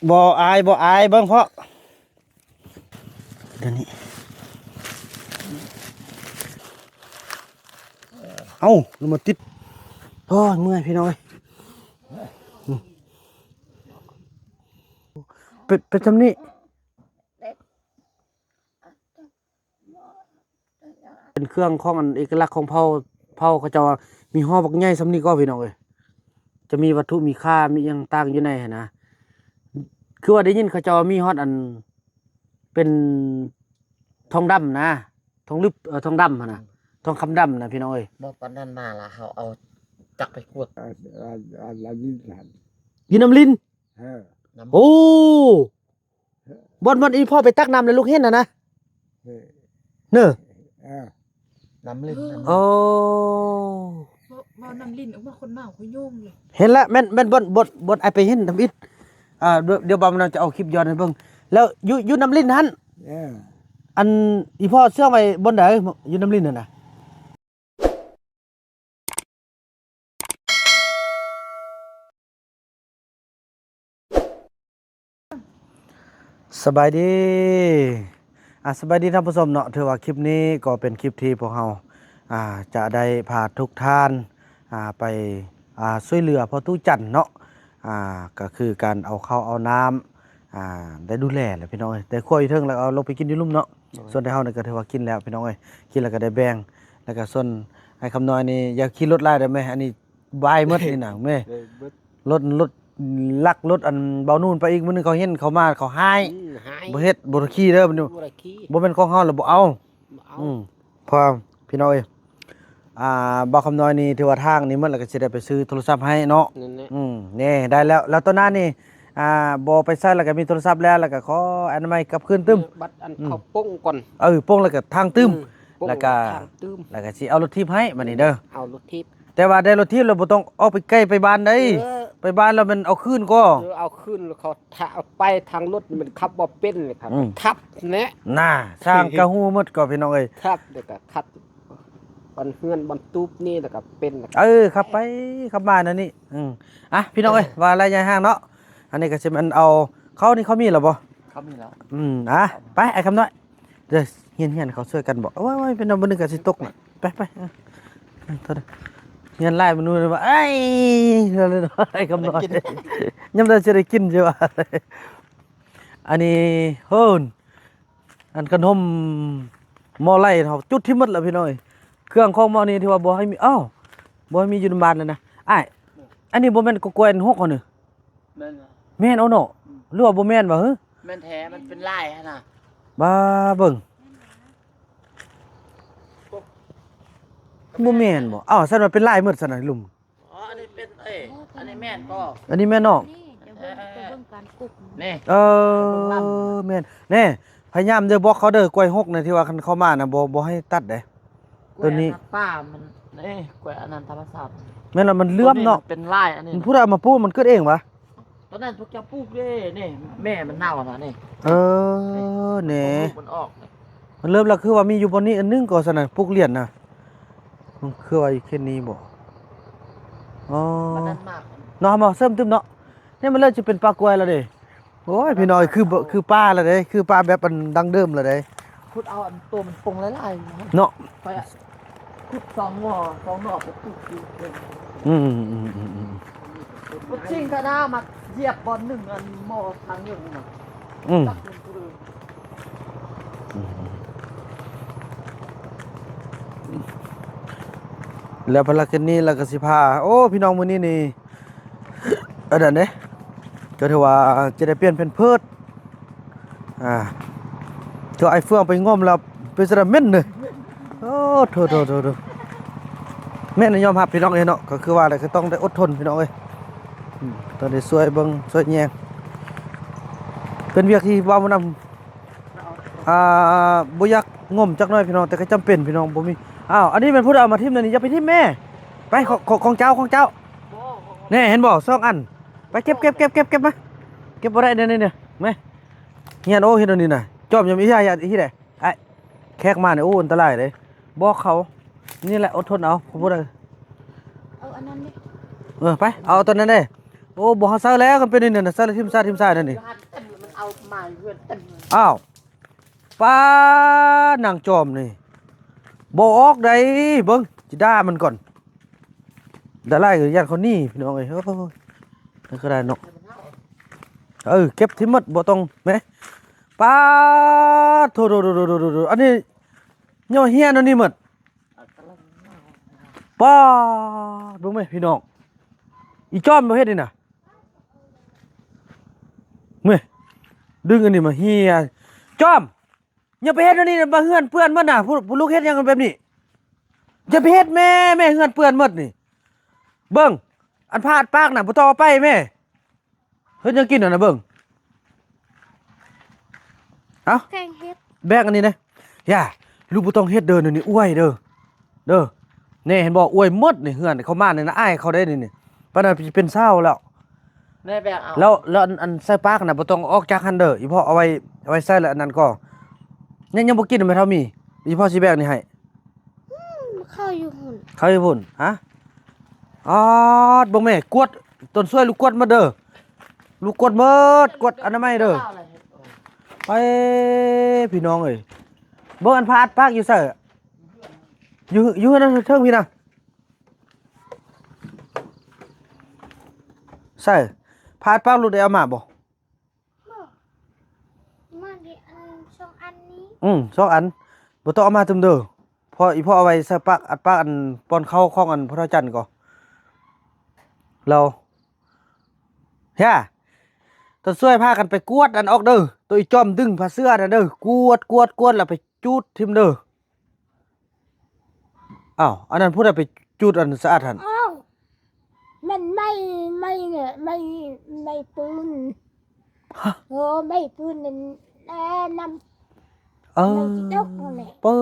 ບໍ່ອາຍ ບໍ່ອາຍ ເບິ່ງເພາະ ດຽວນີ້ ເອົ້າ ລົງມາຕິດ ໂອ້ຍ ເມື່ອຍພີ່ນ້ອງເອີຍ ເປັນ ເປັນຊ່ຳນີ້. ເປັນເຄື່ອງຂອງອັນເອກະລັກຂອງເຜົ່າ ເຜົ່າເຂົາເຈົ້າ ມີຫໍບັກໃຫຍ່ຊ່ຳນີ້ກໍພີ່ນ້ອງເອີຍ ຈະມີວັດຖຸມີຄ່າ ມີຫຍັງຕ່າງຢູ່ໃນຫັ້ນນະ ຄືວ່າໄດ້ຍິນເຂົາເຈົ້າມີຮອດອັນເປັນທອງດຳນະ ທອງລຶບ ເອີ ທອງດຳຫັ້ນນະ ທອງຄຳດຳນະພີ່ນ້ອງເອີຍ ບໍ່ປານນັ້ນມາລະ ເຮົາເອົາຈັກໄປກວດ ອັນ ອັນ ອັນ ອັນນີ້ຫັ້ນ ຢູ່ນຳລິນ ເອີ ໂອ້ ບ່ອນ ບ່ອນອີ່ພໍ່ໄປຕັກນ້ຳໃນລູກເຫັນຫັ້ນນະ ເອີ ເນີ ເອີ ນ້ຳລິນ ໂອ້ ເວົ້າ ເວົ້ານ້ຳລິນອອກມາ ຄົນເມົາ ຄົນໂຍງເລີຍ ເຫັນລະ ແມ່ນ ແມ່ນບ່ອນ ບ່ອນ ບ່ອນອ້າຍໄປເຫັນທຳອິດ ອ່າ ດຽວ ດຽວບ່າວນຳຈະເອົາຄລິບຍ້ອນໃຫ້ເບິ່ງ ແລ້ວຢູ່ ຢູ່ນ້ຳລິນຫັ້ນ ເອີ ອັນອີ່ພໍ່ເຊື່ອງໄວ້ບ່ອນໃດ ຢູ່ນ້ຳລິນຫັ້ນນະ? ສະບາຍດີ ອ່າ ສະບາຍດີທ່ານຜູ້ຊົມເນາະ ຖືວ່າຄລິບນີ້ກໍເປັນຄລິບທີ່ພວກເຮົາ ອ່າ ຈະໄດ້ພາທຸກທ່ານ ອ່າ ໄປ ອ່າ ຊ່ວຍເຫຼືອພໍ່ຕູ້ຈັນເນາະ ອ່າ ກໍຄືການເອົາເຂົ້າເອົານ້ຳ ອ່າ ໄດ້ດູແລແຫຼະພີ່ນ້ອງເອີຍ ໄດ້ຄົວຢູ່ເທິງ ແລ້ວເອົາລົງໄປກິນຢູ່ລຸ່ມເນາະ ໂດຍ ສ່ວນແຕ່ເຮົານີ້ກໍຖືວ່າກິນແລ້ວພີ່ນ້ອງເອີຍ ກິນແລ້ວກໍໄດ້ແບ່ງ ແລ້ວກໍສ່ວນອ້າຍຄຳນ້ອຍນີ້ ຢ່າຂີ່ລົດຫຼາຍເດີແມ່ ອັນນີ້ບາຍໝົດນີ້ນະແມ່ ເອີ ເບິດ ລົດ ລົດລັກ ລົດອັນເບົານູນໄປອີກ ມື້ໜຶ່ງເຂົາເຫັນເຂົາມາເຂົາຮ້າຍ ອືມ ຮ້າຍ ບໍ່ເຮັດ ບໍ່ໄດ້ຂີ່ເດີ ບໍ່ໄດ້ຂີ່ ບໍ່ແມ່ນຂອງເຮົາລະບໍ່ເອົາ ບໍ່ເອົາ ອືມ ເພາະວ່າພີ່ນ້ອງເອີຍ ອ່າ ບ່າວຄຳນ້ອຍນີ້ຖືວ່າທາງນີ້ໝົດ ແລ້ວກໍຊິໄດ້ໄປຊື້ໂທລະສັບໃຫ້ເນາະ ນັ້ນແຫຼະ ອືມ ນີ້ໄດ້ແລ້ວ ແລ້ວຕອນນັ້ນນີ້ ອ່າ ບໍ່ໄປໃຊ້ ແລ້ວກໍມີໂທລະສັບແລ້ວ ແລ້ວກໍຂໍອະນາໄມກັບຄືນຕື່ມ ເອີ ບັດອັນ ອືມ ເຂົາປົງກ່ອນ ເອີ ປົງແລ້ວກໍທາງຕື່ມ ອືມ ປົງ ແລ້ວກໍ ແລ້ວກໍທາງຕື່ມ ແລ້ວກໍຊິເອົາລົດຖີບໃຫ້ບັດນີ້ເດີ ເອີ ເອົາລົດຖີບ ແຕ່ວ່າໄດ້ລົດຖີບແລ້ວບໍ່ຕ້ອງອອກໄປໃກ້ໄປບ້ານໃດ ເອີ ໄປບ້ານແລ້ວແມ່ນເອົາຄືນກໍ ເອີ ເອົາຄືນ ເຂົາ ຖ້າເອົາໄປທາງລົດມັນຂັບບໍ່ເປັນເລີຍ ອືມ ໄປທັບແຫຼະ ນ່າ ຊ່າງກະຮູ້ໝົດກໍພີ່ນ້ອງເອີຍ ທັບແລ້ວກໍຂັດ ບ່ອນເຮືອນບ່ອນຕູບນີ້ ແລ້ວກໍເປັນ ເອີ ຂັບໄປຂັບມາແນວນີ້ ອືມ ອ່ະ ພີ່ນ້ອງເອີຍ ເອີ ວ່າໄລຍະຫ່າງເນາະ ອັນນີ້ກໍຊິແມ່ນເອົາ ເຂົານີ້ເຂົາມີແລ້ວບໍ່? ເຂົາມີແລ້ວ ອືມ ອ່ະ ໄປ ໄອ້ຄຳນ້ອຍ ເດີ ຮຽນ ຮຽນເຂົາຊ່ວຍກັນບໍ? ໂອ້ຍ ໂອ້ຍ ເປັນໜ້ອຍ ມື້ໜຶ່ງກໍຊິຕົກນະ ໄປ ໄປ ເອີ ເອີ ໂທດເດີ ຮຽນຫຼາຍມື້ນີ້ວ່າ ເອີຍ ໄອ້ຄຳນ້ອຍ ໄດ້ກິນ ຍາມໃດຊິໄດ້ກິນຊິວ່າ ອັນນີ້ ໂຫ ອັນຂະໜົມໝໍ້ໄຫຼເຮົາຈຸດຖິ້ມໝົດແລ້ວພີ່ນ້ອງເອີຍ ເຄື່ອງຂອງໝໍ້ນີ້ທີ່ວ່າບໍ່ໃຫ້ມີ ອ້າວ ບໍ່ໃຫ້ມີຢູ່ນຳບ້ານແລ້ວນະ ອ້າຍ ອັນນີ້ບໍ່ແມ່ນກໍແກວນຫົກເຮົານີ້? ແມ່ນ ແມ່ນເອົາເນາະ ອືມ ຫຼືວ່າບໍ່ແມ່ນຫວາ? ແມ່ນແທ້ ມັນເປັນລາຍຫັ້ນນະ ບ້າເບິ່ງ ບໍ່ແມ່ນບໍ່? ອ້າວ ຊັ້ນວ່າເປັນລາຍໝົດຊັ້ນນະ ລຸ່ມ ອໍ ອັນນີ້ເປັນ ເອີຍ ອັນນີ້ແມ່ນບໍ່? ອັນນີ້ແມ່ນເນາະ ນີ້ ຈະເບິ່ງ ເອີ ຈະເບິ່ງການກົບນີ້ ນີ້ ເອີ ແມ່ນ ແນ່ ພະຍາຍາມເດີ ບອກເຂົາເດີ ກວຍຫົກນະ ທີ່ວ່າຄັນເຂົ້າມານະ ບໍ່ ບໍ່ໃຫ້ຕັດເດ້ ກວຍ ຕົວນີ້ ອັນນັ້ນປ່າມັນ ນີ້ ກວຍອັນນັ້ນທຳມະຊາດ ແມ່ນລະ ມັນເຫຼື້ອມເນາະ ຕົວນີ້ມັນເປັນລາຍ ອັນນີ້ ມັນຜູ້ໃດເອົາມາປູກ ມັນເກີດເອງຫວາ? ຕອນນັ້ນພວກເຈົ້າປູກເດ້ ນີ້ ແມ່ມັນເນົ່ານະ ນີ້ ເອີ ນີ້ ນີ້ ຂອງລູກມັນອອກ ມັນເລີ່ມແລ້ວ ຄືວ່າມີຢູ່ບ່ອນນີ້ອັນໜຶ່ງກໍຊັ້ນນະ ປູກລຽນນະ ມັນຄືວ່າຢູ່ເຂດນີ້ບໍ? ອໍ ເນາະ ເຮົາມາເສີມຕື່ມເນາະ ນີ້ມັນເລີ່ມຊິເປັນປ່າກ້ວຍແລ້ວເດ້ ໂອ້ຍ ພີ່ນ້ອງ ຄື ຄືປ່າແລ້ວເດ້ ຄືປ່າແບບອັນດັ້ງເດີມແລ້ວເດ້ ຂຸດເອົາອັນໂຕມັນປົງຫຼາຍໆ ເນາະ ຂ້ອຍ ຂຸດສອງໜໍ່ ສອງໜໍ່ໄປປູກຢູ່ ອືມໆໆໆ ຊິງຄະນາມາຢຽບບ່ອນໜຶ່ງ ອັນໝໍ້ທາງຢູ່ຫັ້ນນະ ອືມ ແລ້ວພາລະກິດນີ້ລະກະຊິພາ ໂອ້ ພີ່ນ້ອງ ມື້ນີ້ນີ້ ອັນນັ້ນເດ້ ກໍຖືວ່າຈະໄດ້ປ່ຽນແພມເພີດ ອ່າ ເທື່ອໄອ້ເຟືອງໄປງົມແລ້ວເປັນຈັ່ງໃດ ເໝັນເດ້ ໂອ້ ໂຖໆໆໆ ແມ່ນຍອມຮັບພີ່ນ້ອງເອີຍເນາະ ກໍຄືວ່າແຫຼະ ກໍຕ້ອງໄດ້ອົດທົນພີ່ນ້ອງເອີຍ ອືມ ຕ້ອງໄດ້ຊ່ວຍເບິ່ງຊ່ວຍແຍງ ເປັນວຽກທີ່ເວົ້ານຳ ອ່າ ບໍ່ຢາກງົມຈັກໜ້ອຍພີ່ນ້ອງ ແຕ່ກໍຈຳເປັນພີ່ນ້ອງ ບໍ່ມີ ອ້າວ ອັນນີ້ແມ່ນຜູ້ໃດເອົາມາຖິ້ມແນວນີ້ ຢ່າໄປຖິ້ມແມ່ ໄປ ຂອງ ຂອງ ຂອງເຈົ້າ ຂອງເຈົ້າ ແນ່ ເຫັນບໍ່ ສອງອັນ ໄປເກັບ ເກັບ ເກັບ ເກັບ ເກັບມາ ເກັບບໍ່ໄດ້ ນີ້ໆ ແມ່ ຮຽນ ໂອ້ ເຮັດອັນນີ້ນະ ຈອມຍາມອີຫຍັງ ອີຫຍັງ ອ້າຍ ແຂກມານີ້ ໂອ້ ອັນຕະລາຍເດ້ ບອກເຂົາ ນີ້ແຫຼະ ອົດທົນເອົາ ຜູ້ໃດ ເອົາອັນນັ້ນເດ້ ເອີ ໄປ ເອົາຕົວນັ້ນເດ້ ໂອ້ ບໍ່ ເຮົາໃສ່ແລ້ວ ຄັນເປັນອັນນັ້ນນະ ໃສ່ແລ້ວຖິ້ມຊາດຖິ້ມຊາດນັ້ນນີ້. ຢູ່ຫັ້ນເຕັມ ມັນເອົາມາຢູ່ເຮືອນເຕັມ. ອ້າວ ປ້າ ນາງຈອມນີ້ ບໍ່ອອກໃດ. ເບິ່ງ ຊິດ່າມັນກ່ອນ ດາໄລກໍຢ້ານເຂົາໜີ ພີ່ນ້ອງເອີຍ. ໂອ້ຍ ນັ້ນກໍໄດ້ເນາະ. ເອີ ເກັບຖິ້ມໝົດ ບໍ່ຕ້ອງແມ. ປ້າ ໂທ້ໆໆໆໆ ອັນນີ້ຍໍ້ເຮຍແນວນີ້ໝົດ. ປ້າ ເບິ່ງແມ ພີ່ນ້ອງ ອີຈອມບໍ່ເຮັດນີ້ນະ. ເມ ດຶງອັນນີ້ມາເຮຍ. ຈອມ ຢ່າໄປເຮັດອັນນີ້ນະ ມາເຮືອນເປື້ອນໝົດນະ. ຜູ້ ຜູ້ລູກເຮັດຫຍັງແບບນີ້? ຢ່າໄປເຮັດແມ່ ແມ່ ເຮືອນເປື້ອນໝົດນີ້. ເບິ່ງ ອັນຜ້າອັດປາກນະ ບໍ່ຕ້ອງເອົາໄປແມ່. ເຮັດຫຍັງກິນຫັ້ນນະ ເບິ່ງ. ເອົ້າ ແກງເຫັດ ແບ່ງອັນນີ້ເດ້. ຢ່າ ລູກບໍ່ຕ້ອງເຮັດເດີ ແນວນີ້ອວຍເດີ ເດີ. ແນ່ ເຫັນບໍ່ ອວຍໝົດນີ້. ເຮືອນເຂົາມານີ້ນະ ອາຍເຂົາໄດ໋ນີ້ ນີ້. ປານນັ້ນຊິເປັນຊາວແລ້ວ. ແມ່ແບ່ງເອົາ ແລ້ວ ແລ້ວອັນ ອັນໃສ່ປາກນະ ບໍ່ຕ້ອງອອກຈາກຫັ້ນເດີ. ອີພໍ່ເອົາໄວ້ ເອົາໄວ້ໃສ່ລະອັນນັ້ນກໍ ຍັງ ຍັງບໍ່ກິນແມ່ເຖົ້າມີ. ອີພໍ່ຊິແບ່ງນີ້ໃຫ້. ອືມ ເຂົ້າຢູ່ພຸ້ນ ເຂົ້າຢູ່ພຸ້ນ. ຮະ ອາດ ເບິ່ງແມ່ ກວດ ຕົນຊ່ວຍລູກກວດໝົດເດີ ລູກກວດໝົດ ກວດອະນາໄມເດີ. ໄປ ພີ່ນ້ອງເອີຍ ເບິ່ງອັນຜ້າອັດປາກຢູ່ໃສ? ຢູ່ ຢູ່ເຮືອນເທິງພີ້ນະ. ໃສ ຜ້າອັດປາກລູກໄດ້ເອົາມາບໍ່? ມາເດ ອັນສອງອັນນີ້. ອືມ ສອງອັນ ບໍ່ຕ້ອງເອົາມາຕື່ມເດີ ເພາະອີພໍ່ເອົາໄວ້ໃສ່ປາກ ອັດປາກ ອັນ ປ້ອນເຂົ້າຂອງອັນພໍ່ເຖົ້າຈັນກໍ. ແລ້ວ ເຮຍ ຕ້ອງຊ່ວຍພາກັນໄປກວດອັນອອກເດີ ໂຕອີຈອມດຶງຜ້າເສື່ອນັ້ນເດີ ກວດ ກວດ ກວດ ແລ້ວໄປຈູດຖິ້ມເດີ. ອ້າວ ອັນນັ້ນຜູ້ໃດໄປຈູດອັນສະອາດຫັ້ນ? ອ້າວ ມັນໄມ້ ໄມ້ເນຍ ໄມ້ ໄມ້ປືນ. ຮະ? ໂອ້ ໄມ້ປືນນັ້ນ ເອີ ນຳ ເອີ ໄມ້ຈິຕົກນັ້ນແຫຼະ ເປີ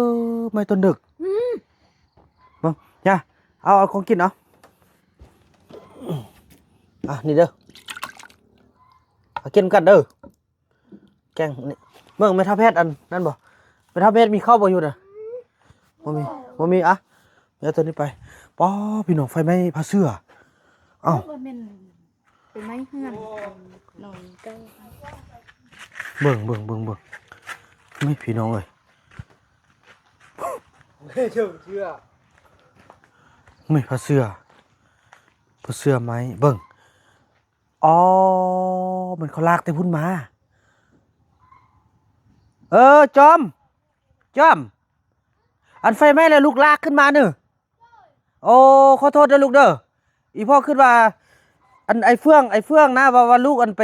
ໄມ້ຕົ້ນເດິກ. ອືມ ເບິ່ງ ຢ່າ ເອົາ ເອົາຂອງກິນເອົາ. ອ່ະ ນີ້ເດີ ເອົາກິນກັນເດີ. ແກງນີ້ ເບິ່ງແມ່ເຖົ້າແພດອັນນັ້ນບໍ່? ແມ່ເຖົ້າແພດມີເຂົ້າບໍ່ຢູ່ນະ? ບໍ່ມີ ບໍ່ມີ. ອ່ະ ເອົາຕົວນີ້ໄປ. ປ້າ ພີ່ນ້ອງ ໄຟໄໝ້ຜ້າເສື່ອ. ເອົ້າ ວ່າແມ່ນໄຟໄໝ້ເຮືອນນ້ອງເຈົ້າ. ເບິ່ງ ເບິ່ງ ເບິ່ງ ເບິ່ງ ນີ້ ພີ່ນ້ອງເອີຍ ເຊື່ອ ນີ້ ຜ້າເສື່ອ ຜ້າເສື່ອໄໝ້ ເບິ່ງ. ອໍ ມັນເຂົາລາກແຕ່ພຸ້ນມາ. ເອີ ຈອມ ຈອມ ອັນໄຟໄໝ້ແລ້ວລູກລາກຂຶ້ນມາເນີ. ໂອ້ ຂໍໂທດເດີລູກເດີ ອີພໍ່ຄິດວ່າ ອັນໄອ້ເຟືອງ ໄອ້ເຟືອງນະ ວ່າ ວ່າລູກອັນໄປ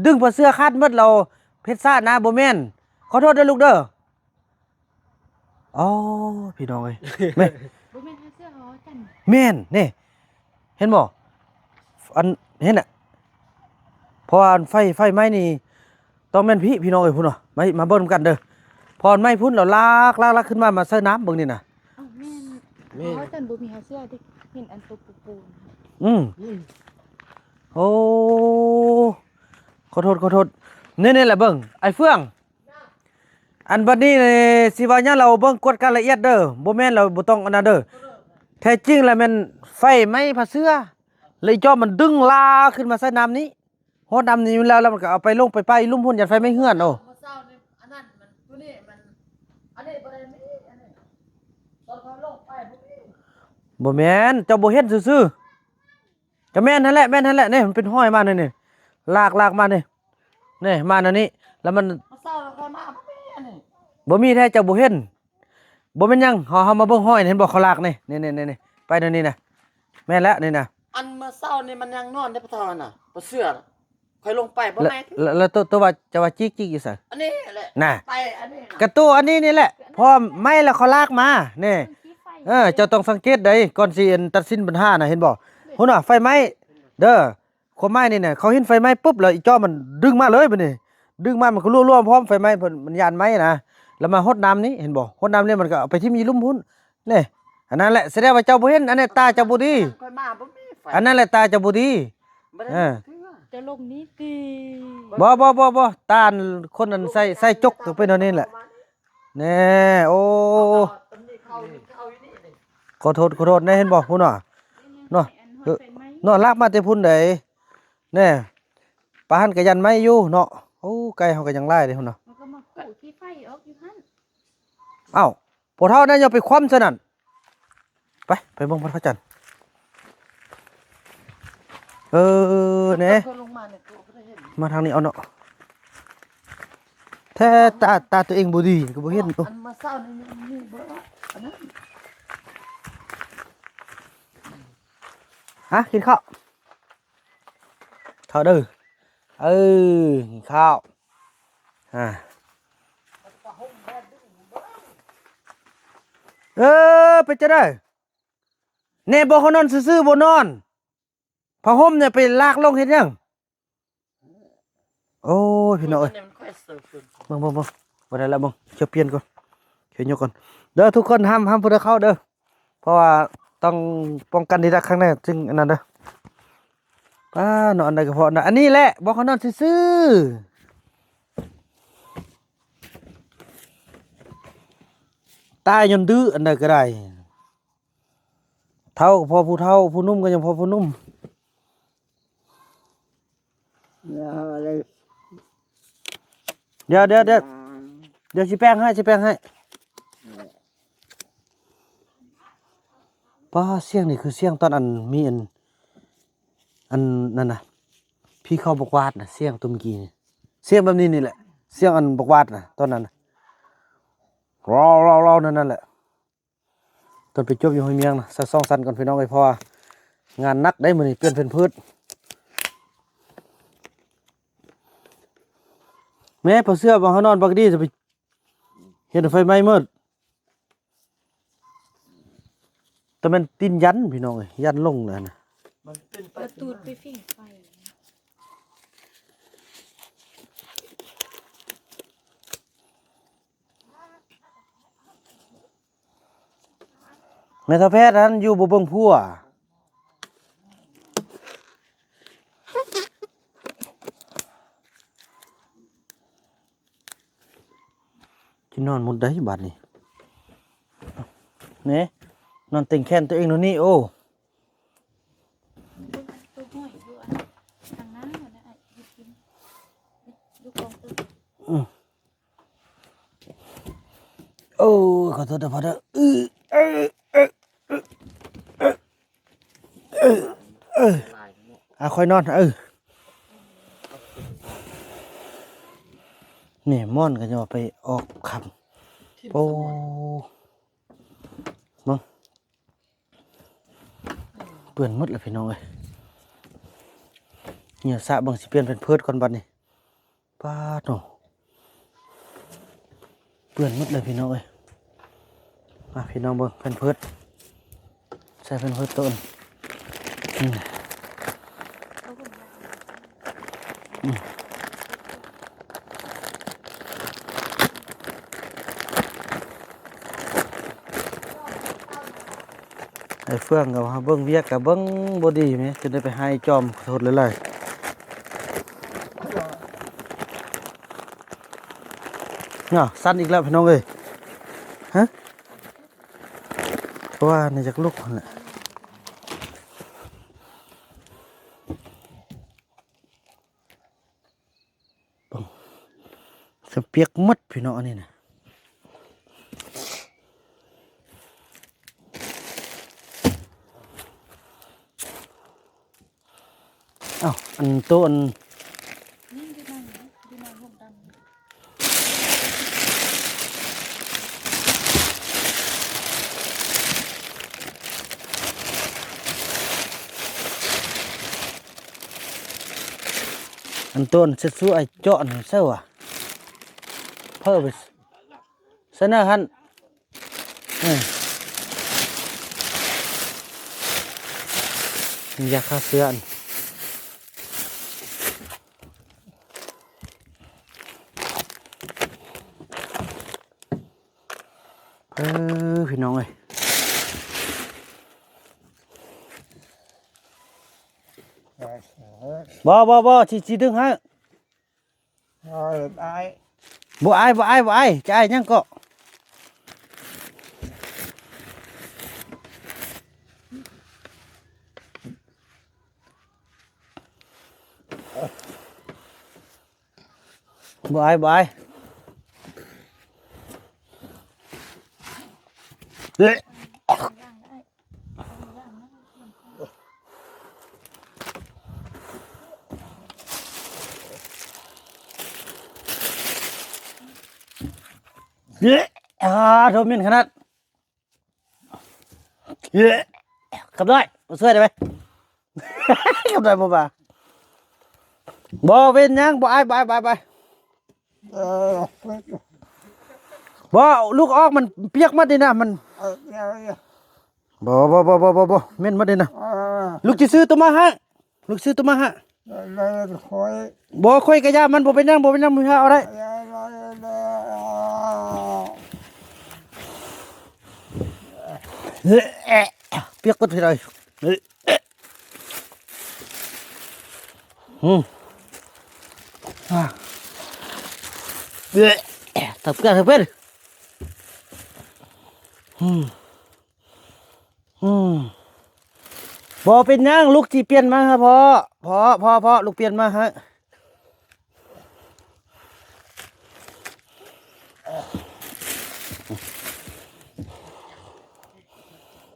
ດຶງຜ້າເສື່ອຂາດໝົດແລ້ວເຮັດຊາດນະ ບໍ່ແມ່ນ. ຂໍໂທດເດີລູກເດີ. ອໍ ພີ່ນ້ອງເອີຍ ແມ່ນ ບໍ່ແມ່ນເຮົາເຊື່ອເຮົາຈັນ ແມ່ນ ນີ້ ເຫັນບໍ່ ອັນ ເຫັນນະ ເພາະວ່າໄຟ ໄຟໄໝ້ນີ້ຕ້ອງແມ່ນພີ້ ພີ່ນ້ອງເອີຍ ພຸ້ນເນາະ ມາ ມາເບິ່ງນຳກັນເດີ ເພາະໄໝ້ພຸ້ນແລ້ວລາກ ລາກ ລາກຂຶ້ນມາ ມາໃສ່ນ້ຳເບິ່ງນີ້ນະ. ເອົ້າ ແມ່ນ ແມ່ນ ເຮົາຈັນບໍ່ມີເຮົາເຊື່ອເດ້ ເຫັນອັນໂຕປູໆ. ອືມ ອືມ ໂອ້ ຂໍໂທດ ຂໍໂທດ ນີ້ ນີ້ແຫຼະ ເບິ່ງ ໄອ້ເຟືອງ ອັນບັດນີ້ນີ້ ຊິວ່າຫຍັງລາວເບິ່ງກວດກາລະອຽດເດີ ບໍ່ແມ່ນລາວບໍ່ຕ້ອງອັນນັ້ນເດີ ແທ້ຈິງລະແມ່ນໄຟໄໝ້ຜ້າເສື່ອ ລະອີຈອມມັນດຶງລາກຂຶ້ນມາໃສ່ນ້ຳນີ້ ຮອດນ້ຳນີ້ແລ້ວ ລະມັນກໍເອົາໄປລົງໄປປະອີລຸ່ມພຸ້ນ ຢ້ານໄຟໄໝ້ເຮືອນ. ໂອ້ ບໍ່ແມ່ນ ເຈົ້າບໍ່ເຫັນຊື່ໆ ກໍແມ່ນຫັ້ນແຫຼະ ແມ່ນຫັ້ນແຫຼະ ມັນເປັນຮອຍມານີ້ ນີ້ ລາກ ລາກມານີ້ ນີ້ມາແນວນີ້ ລະມັນ ມາເຊົ້າແລ້ວຂ້ອຍມາບໍ່ມີອັນນີ້ ບໍ່ມີແທ້ ເຈົ້າບໍ່ເຫັນ ບໍ່ແມ່ນຫຍັງ ເຮົາ ເຮົາມາເບິ່ງຮອຍນີ້ ເຫັນບໍ່ ເຂົາລາກນີ້ ນີ້ ນີ້ ນີ້ ໄປແນວນີ້ນະ ແມ່ນແລ້ວນີ້ນະ ອັນມື້ເຊົ້ານີ້ມັນຍັງນອນເດ້ ພໍ່ເຖົ້ານະ ບໍ່ເຊື່ອ ຂ້ອຍລົງໄປບໍ່ແມ່ນ ແລ້ວ ແລ້ວ ແລ້ວໂຕ ໂຕວ່າ ເຈົ້າວ່າຈິກ ຈິກຢູ່ໃສ? ອັນນີ້ແຫຼະ ນະ ໄປອັນນີ້ນະ ກະໂຕອັນນີ້ນີ້ແຫຼະ ພໍໄໝ້ແລ້ວເຂົາລາກມາ ນີ້ ເອີ ເຈົ້າຕ້ອງສັງເກດໃດ ກ່ອນຊິອັນຕັດສິນບັນຫານະ ເຫັນບໍ່ ພຸ້ນນະ ໄຟໄໝ້ເດີ ຄວາມໝາຍນີ້ນະ ເຂົາເຫັນໄຟໄໝ້ປຸບ ແລ້ວອີຈອມມັນດຶງມາເລີຍບັດນີ້ ດຶງມາ ມັນກໍລວມໆ ພ້ອມໄຟໄໝ້ ເພິ່ນ ມັນຢ້ານໄໝ້ນະ ແລ້ວມາຫົດນ້ຳນີ້ ເຫັນບໍ່ ຫົດນ້ຳນີ້ ມັນກໍເອົາໄປຖິ້ມອີລຸ່ມພຸ້ນ ນີ້ ອັນນັ້ນແຫຼະ ສະແດງວ່າເຈົ້າບໍ່ເຫັນ ອັນນັ້ນຕາເຈົ້າບໍ່ດີ ຂ້ອຍມາບໍ່ມີໄຟ ອັນນັ້ນແຫຼະຕາເຈົ້າບໍ່ດີ ບໍ່ໄດ້ ເອີ ເທື່ອ ເຈົ້າລົງນີ້ຕິ ບໍ່ ບໍ່ ບໍ່ ບໍ່ ຕາອັນຄົນອັນໃສ່ ໃສ່ຈົກ ໄຟໄໝ້ ເປັນອັນນີ້ແຫຼະ ແນ່ ໂອ້ ຕຳໜິເຂົາຢູ່ ເຂົາຢູ່ນີ້ ຂໍໂທດ ຂໍໂທດແນ່ ເຫັນບໍ່ ພຸ້ນນະ ເນາະ ເອີ ເນາະ ລາກມາແຕ່ພຸ້ນໃດ ແນ່ ປາຫັ້ນກໍຢ້ານໄໝ້ຢູ່ເນາະ. ໂອ້ ໄກ່ເຮົາກໍຍັງຫຼາຍເດ້ພຸ້ນນະ. ມັນກໍມາຂູດຂີ້ໄຟອອກຢູ່ຫັ້ນ. ອ້າວ ພໍ່ເຖົ້ານັ້ນຢ່າໄປຄວ່ຳຊະນັ້ນ. ໄປ ໄປເບິ່ງພະຈັນ. ເອີ ແນ່ ເຂົາລົງມາໃນໂຕະບໍ່ໄດ້ເຫັນ. ມາທາງນີ້ເອົາເນາະ. ແທ້ ຕາ ຕາຕົວເອງບໍ່ດີກໍບໍ່ເຫັນ. ໂອ້ ອັນມາເຊົ້ານີ້ມີບໍ່ອັນນັ້ນ. ຫາ ກິນເຂົ້າ ເຂົ້າເດີ. ເອີ ກິນເຂົ້າ. ອາ ເອີ ເປັນຈັ່ງໃດແນ່? ບໍ່ ເຂົານອນຊື່ໆ ບໍ່ນອນ. ຜ້າຫົ່ມນີ້ໄປລາກລົງເຮັດຫຍັງ? ໂອ້ຍ ພີ່ນ້ອງເອີຍ ເບິ່ງໆໆ ບໍ່ໄດ້ລະ ເບິ່ງ ຈະປ່ຽນກ່ອນ ຈະຍົກກ່ອນເດີ ທຸກຄົນ. ຫ້າມ ຫ້າມຜູ້ໃດເຂົ້າເດີ ເພາະວ່າຕ້ອງປ້ອງກັນດີດັກຂ້າງໃນຈຶ່ງອັນນັ້ນເດີ. ປ້າ ນອນອັນໃດກໍພໍນະ ອັນນີ້ແຫຼະ ບໍ່ ເຂົານອນຊື່ໆ ຕາຍຍ້ອນດື້ ອັນໃດກໍໄດ້. ເຖົ້າກໍພໍຜູ້ເຖົ້າ ຜູ້ໜຸ່ມກໍຍັງພໍຜູ້ໜຸ່ມ. ດຽວ ດຽວ ດຽວ ດຽວຊິແປງໃຫ້ ຊິແປງໃຫ້. ປ້າ ສຽງນີ້ຄືສຽງຕອນອັນມີອັນ ອັນນັ້ນນະ ຜີເຂົ້າບັກຫວາດນະ ສຽງຕົວມື້ກີ້ນີ້ ສຽງແບບນີ້ນີ້ແຫຼະ ສຽງອັນບັກຫວາດນະ ຕອນນັ້ນນະ ລາວໆໆ ນັ້ນ ນັ້ນແຫຼະ. ຕອນໄປຈົບຢູ່ຫ້ວຍມຽງນະ ໃສ່ສອງຊັ້ນກ່ອນພີ່ນ້ອງເອີຍ ເພາະວ່າງານໜັກເດ້ມື້ນີ້ ປ່ຽນແຜ່ນເພີດ. ແມ່ ຜ້າເສື້ອບ່ອນເຮົານອນປະກະຕິຈະໄປເຮັດໃຫ້ໄຟໄໝ້ໝົດ ແຕ່ແມ່ນຕີນຢັນພີ່ນ້ອງເອີຍ ຢັນລົງແລ້ວນະ ມັນເປັນໄຟ ເອົາຕູດໄປຜິງໄຟ. ແມ່ເຖົ້າແພດຫັ້ນຢູ່ບໍ່ເບິ່ງຜົວ ຊິນອນໝົດໃດບາດນີ້ ແນ່ ນອນເຕັງແຂນຕົວເອງໂນນີ້ ໂອ້ ໂອ້ ຂໍໂທດເດີພໍ່ເດີ ອາ ຂ້ອຍນອນ ເອີ ນີ້ ໝອນກໍຍັງວ່າໄປອອກຄ່ຳ ໂອ້ ເບິ່ງ ເປື້ອນໝົດແລ້ວພີ່ນ້ອງເອີຍ ເຫື່ອສະເບິ່ງ ຊິປ່ຽນແຜ່ນເພີດກ່ອນບັດນີ້ ປາດໂທ້ ເປື້ອນໝົດເລີຍພີ່ນ້ອງເອີຍ ມາພີ່ນ້ອງເບິ່ງແຜ່ນເພີດ ໃສ່ແຜ່ນເພີດໂຕນ ອືມ ອືມ ໄອ້ເຟືອງກໍວ່າເບິ່ງວຽກກໍເບິ່ງບໍ່ດີແມ ຈົນໄດ້ໄປຫາໄອ້ຈອມ ຂໍໂທດຫຼາຍໆ ເນາະ ສັ່ນອີກແລ້ວພີ່ນ້ອງເອີຍ ຮະ ວ່ານີ້ຢາກລຸກຫັ້ນແຫຼະ ເບິ່ງ ສະປຽກໝົດພີ່ນ້ອງ ອັນນີ້ນະ ອ້າວ ອັນໂຕອັນ ອັນໂຕນເຊັດຊູໄອ້ເຈາະນະ ໃສ່ຫວາ ເພີໄປໃສ່ນະຫັ້ນ ເອີ ຢາຂ້າເຊື້ອ ເອີ ພີ່ນ້ອງເອີຍ ບໍ່ ບໍ່ ບໍ່ ຊິ ຊິດຶງໃຫ້ ເອີ ອ້າຍ ບໍ່ອາຍ ບໍ່ອາຍ ບໍ່ອາຍ ຈະອາຍຫຍັງເກາະ. ບໍ່ອາຍ ບໍ່ອາຍ. ອາ ໂທ ເໝັນຂະໜາດ. ເອີ ກັບດ້ອຍ ມາຊ່ວຍໄດ້ໄໝ? ກັບດ້ອຍບໍ່ມາ. ບໍ່ເປັນຫຍັງ ບໍ່ອາຍ ບໍ່ອາຍ ບໍ່ອາຍ ບໍ່ອາຍ. ເອີ ບໍ່ ລຸກອອກ ມັນປຽກໝົດນີ້ນະ ມັນ. ເອີ ບໍ່ ບໍ່ ບໍ່ ບໍ່ ບໍ່ ບໍ່ ເໝັນໝົດນີ້ນະ. ເອີ ລຸກຊິຊື້ຕົວໃໝ່ໃຫ້. ລູກຊື້ຕົວມາຫາ ແລ້ວຂ້ອຍ ບໍ່ ຂ້ອຍກະຢ້ານມັນ ບໍ່ເປັນຫຍັງ ບໍ່ເປັນຫຍັງ ມຶງຫາເອົາໄດ້. ປຽກເບິດເລີຍ. ອືມ ອາ ເອີ ຕັບເກືອ ຕັບເກືອ. ອືມ. ອືມ ບໍ່ເປັນຫຍັງ ລູກຊິປ່ຽນມາໃຫ້ພໍ່. ພໍ່ ພໍ່ ພໍ່ ລູກປ່ຽນມາໃຫ້.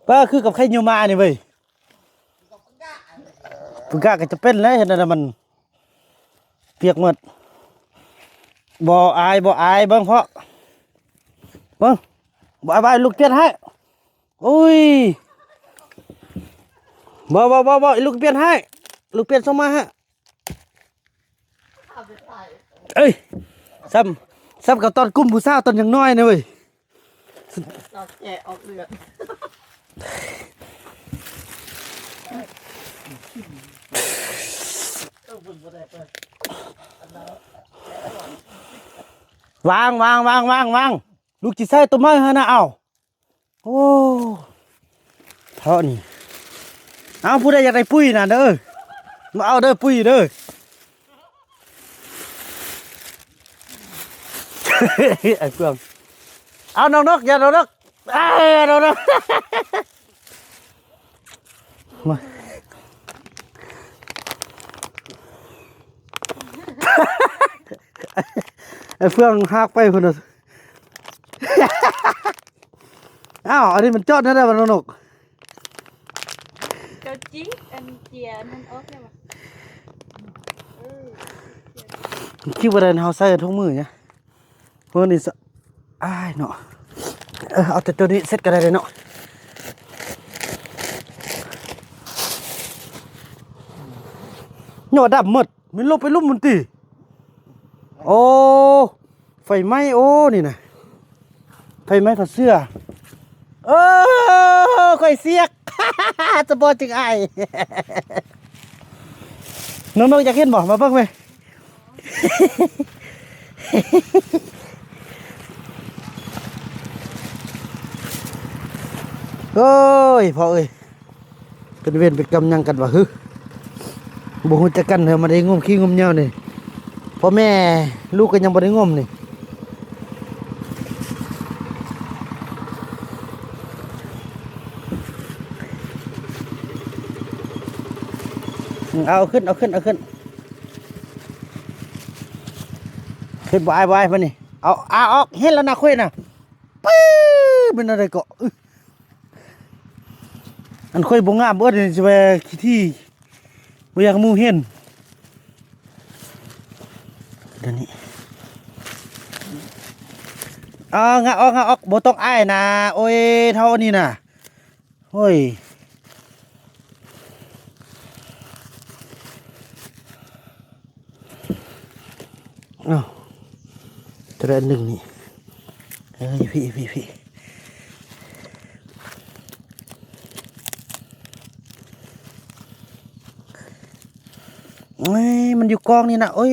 ປ້າ ຄືກັບໄຂ່ຍຸມານີ້ເວີຍ. ປຶງກະກະຈະເປັນແລ້ວ ເຮັດແນວໃດມັນ ປຽກໝົດ. ບໍ່ອາຍ ບໍ່ອາຍ ເບິ່ງພໍ່ ເບິ່ງ ບໍ່ອາຍ ບໍ່ອາຍ ລູກປ່ຽນໃຫ້. ໂອ້ຍ ບໍ່ ບໍ່ ບໍ່ ບໍ່ ລູກປ່ຽນໃຫ້ ລູກປ່ຽນສົ່ງມາໃຫ້. ເອີຍ ສ່ຳ ສ່ຳກັບຕອນກຸມຜູ້ສາວຕອນຍັງນ້ອຍນະເວີຍ. ຕອນແກ່ອອກເລືອດ ວາງ ວາງ ວາງ ວາງ ວາງ ລູກຊິໃສ່ຕົວໃໝ່ຫັ້ນນະ. ເອົ້າ ໂອ້ ເທາະນີ້. ເອົາ ຜູ້ໃດຢາກໄດ້ປຸ້ຍນະເດີ ມາເອົາເດີ ປຸ້ຍເດີ. ໄອ້ເຟືອງ ເອົານ້ອງນົກ ຢ່ານ້ອງນົກ ເອົານ້ອງນົກ ມາ ໄອ້ເຟືອງຫາກໄປພຸ້ນນະ. ອ້າວ ອັນນີ້ມັນຈອດແນວໃດວະນ້ອງນົກ? ເຈົ້າຈິກ ອັນເຈຍອັນນັ້ນອອກແລ້ວວະ. ເອີ ມັນຄິດວ່າໄດ້ເຮົາໃສ່ຖົງມືຫຍັງ ເພິ່ນນີ້ສະ ອ້າຍເນາະ. ເອີ ເອົາແຕ່ໂຕນີ້ເສັດກໍໄດ້ເດເນາະ. ໂຍ ດຳໝົດ ມັນລົງໄປລຸ່ມມັນຕິ. ໂອ້ ໄຟໄໝ້ ໂອ້ ນີ້ນະ ໄຟໄໝ້ຜ້າເສື້ອ. ເອີ ຂ້ອຍສຽກ ສະບອດຈຶ່ງອາຍ. ນ້ອງໆ ຢາກເຫັນບໍ່? ມາເບິ່ງແມ. ໂອ້ຍ ພໍ່ເອີຍ ເປັນເວນເປັນກຳຫຍັງກັນວະ ຫື ບໍ່ຮູ້ຈັກກັນເດີ້. ມາໄດ້ງົມຂີ້ງົມເຫຍື້ອນີ້ ພໍ່ແມ່ລູກກໍຍັງບໍ່ໄດ້ງົມນີ້. ເອົາຂຶ້ນ ເອົາຂຶ້ນ ເອົາຂຶ້ນ. ເຮັດບໍ່ອາຍ ບໍ່ອາຍປານນີ້. ເອົາ ອາ ອອກ ເຫັນແລ້ວນະ ຂ້ອຍນະ. ປຶ້ ເປັນແນວໃດເກາະ? ອັນຂ້ອຍບໍ່ງາມເບີດນີ້ ຊິວ່າຂີ້ຖີ່ ບໍ່ຢາກໃຫ້ໝູ່ເຫັນ. ດຽວນີ້ ອາ ງະອອກ ງະອອກ ບໍ່ຕ້ອງອາຍນະ. ໂອ້ຍ ເທົ່ານີ້ນະ. ໂອ້ຍ ເອົ້າ ໂຕໃດອັນໜຶ່ງນີ້. ເອີຍ ຢູ່ພີ້ ຢູ່ພີ້ ຢູ່ພີ້. ໂອ້ຍ ມັນຢູ່ກ້ອງນີ້ນະ. ໂອ້ຍ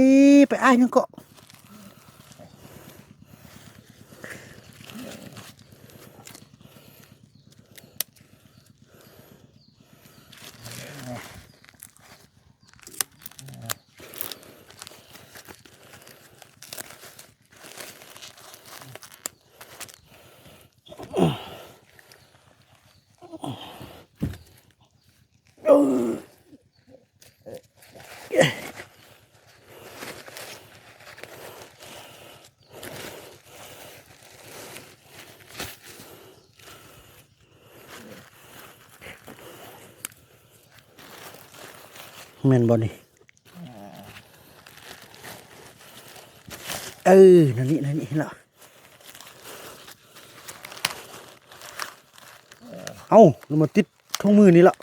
ໄປອ້າຍຫຍັງເກາະ. ເອີ. ແມ່ນບໍ່ນີ້? ເອີ ນັ້ນນີ້ ນັ້ນນີ້ ເຫັນລະ. ເອົ້າ ລະມາຕິດຖົງມືນີ້ລະ.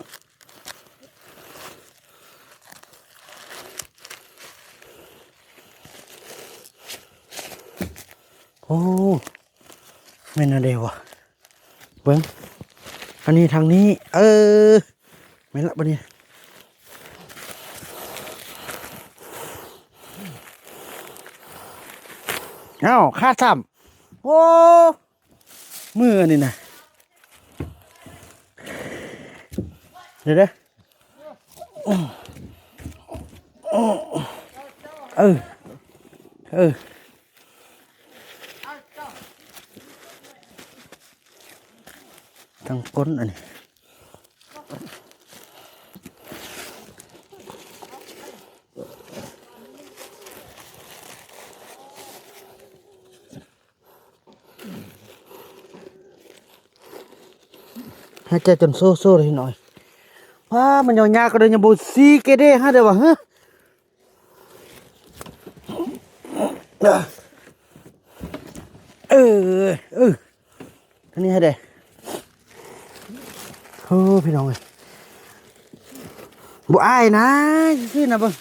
ໂອ້ ແມ່ນແນວໃດວະ? ເບິ່ງ ອັນນີ້ທາງນີ້ ເອີ ແມ່ນລະບັດນີ້. ອ້າວ ຂາດຊ້ຳ. ໂອ້ ມືອັນນີ້ນະ ເດີໆ ເອີ ເອີ ທາງກົ້ນອັນນີ້. ຫາຍໃຈຈົນໂຊໆເລີຍນ້ອຍ. ວ້າ ມັນຍາວໆ ກໍໄດ້ ຍັງບໍ່ຊີເກເດຫາໄດ້ວ່າ ຮະ. ເອີ ເອີ ອັນນີ້ໃຫ້ແດ່. ໂອ້ ພີ່ນ້ອງເອີຍ ບໍ່ອາຍນະ ຊື່ໆນະ. ເບິ່ງ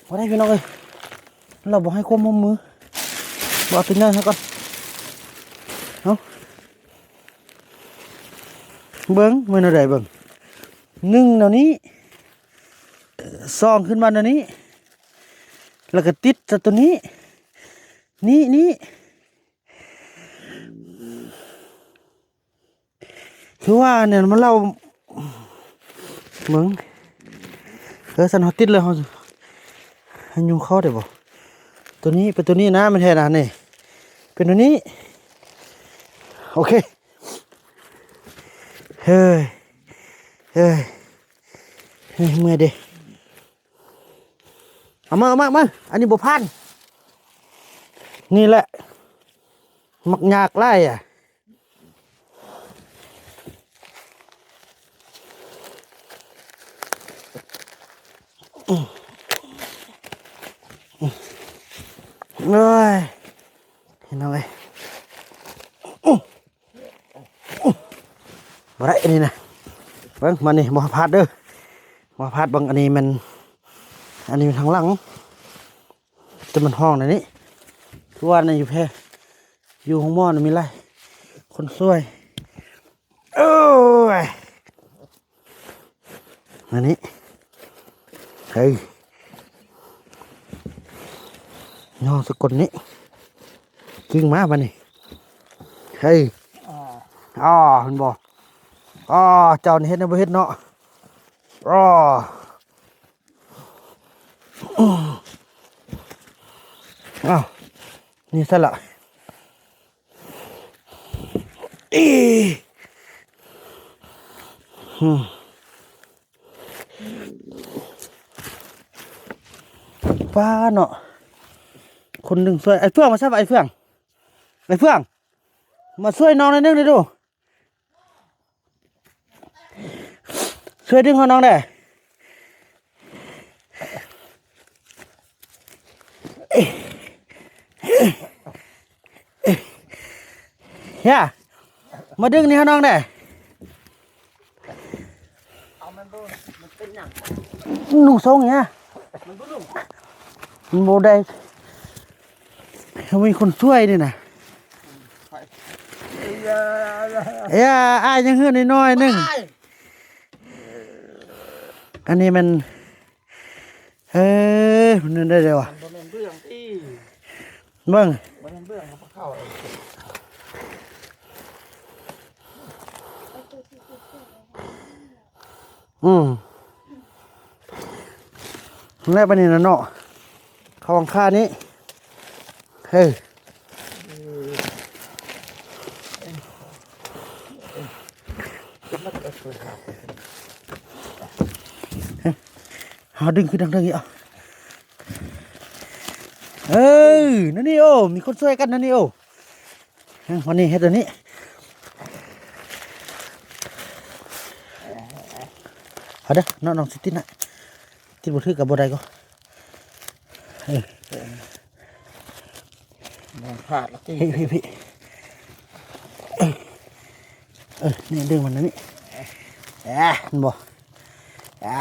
ບໍ່ໄດ້ ພີ່ນ້ອງເອີຍ ລາວບໍ່ໃຫ້ຄວາມຮ່ວມມື. ບໍ່ ເອົາຕົວໃຫຍ່ໃຫ້ກ່ອນ. ເອົາ ເບິ່ງ ແມ່ນແນວໃດ ເບິ່ງ ໜຶ່ງແນວນີ້ ສອງຂຶ້ນມາແນວນີ້ ແລ້ວກໍຕິດໃສ່ຕົວນີ້ ນີ້ ນີ້ ຄືວ່າແນວມັນເລົ່າ ເບິ່ງ ເອີ ຊັ້ນເຮົາຕິດເລີຍ ເຮົາໃຫ້ຍຸງເຂົ້າໄດ້ບໍ່? ຕົວນີ້ ເປັນຕົວນີ້ນະ ແມ່ນແທ້ນະ ນີ້ ເປັນຕົວນີ້. ໂອເຄ ເຮີ້ຍ ເຮີ້ຍ ເຮີ້ຍ ເມື່ອຍເດ້. ເອົາມາ ເອົາມາ ເອົາມາ ອັນນີ້ບໍ່ຜ່ານ ນີ້ແຫຼະ ມັກຍາກຫຼາຍອະ. ໂອ້ຍ ພີ່ນ້ອງເອີຍ ບໍ່ໄດ້ອັນນີ້ນະ. ເບິ່ງມານີ້ ບໍ່ພາດເດີ ບໍ່ພາດ. ເບິ່ງ ອັນນີ້ແມ່ນ ອັນນີ້ແມ່ນທາງຫຼັງ ແຕ່ມັນຫ້ອງໃນນີ້ ຄືວ່າໃນຢູ່ແພ ຢູ່ໂຮງໝໍນະ ມີຫຼາຍຄົນຊ່ວຍ. ໂອ້ຍ ອັນນີ້ ເຮີ້ຍ ຍໍສະກົນນີ້ ກິ້ງມາບາດນີ້. ເຮີ້ຍ ອໍ ເຫັນບໍ່? ອໍ ເຈົ້ານີ້ເຮັດແນວບໍ່ເຮັດເນາະ. ອໍ ອ້າວ ນີ້ຊັ້ນລະ. ອີ ປ້າເນາະ ຄົນໜຶ່ງຊ່ວຍ. ໄອ້ເຟືອງມາຊະ ໄອ້ເຟືອງ ໄອ້ເຟືອງ ມາຊ່ວຍນ້ອງໜ້ອຍໜຶ່ງເດີ້ດູ. ຊ່ວຍດຶງເອົານ້ອງແດ່. ເຮີ້ຍ ມາດຶງນີ້ເອົານ້ອງແດ່. ເອົາມັນບໍ່ ມັນເປັນຫຍັງ? ນຸ່ງຊົງເນຍ ມັນບໍ່ນຸ່ງ ມັນບໍ່ໄດ້ ມີຄົນຊ່ວຍນີ້ນະ. ເອີ ອ້າຍຍັງເຮືອນນ້ອຍໆໜຶ່ງ. ອັນນີ້ມັນ ເອີ ມັນໄດ້ແລ້ວວ່າ ມັນບໍ່ແມ່ນເບື້ອງຕິ ເບິ່ງ ບໍ່ແມ່ນເບື້ອງ ເຂົາເຂົ້າ. ອືມ ແລ້ວບາດນີ້ນະເນາະ ເຂົ້າຫຼັງຄານີ້ ເອີ ເຮົາດຶງຂຶ້ນທາງເທິງອີກ. ເອີ ນັ້ນນີ້ ໂອ້ ມີຄົນຊ່ວຍກັນນັ້ນນີ້ ໂອ້. ເອີ ວັນນີ້ເຮັດອັນນີ້ ເອົາເດີ ນ້ອງ ນ້ອງຊິຕິນະ. ຕິດບໍ່ຖືກກໍບໍ່ໄດ້ກໍ ເອີ ແມ່ນພາດລະຕິ ພີ່ ພີ່ ພີ່ ເອີ ເອີ ນີ້ດຶງມັນນີ້ ເອີ ເຫັນບໍ່ ອ່າ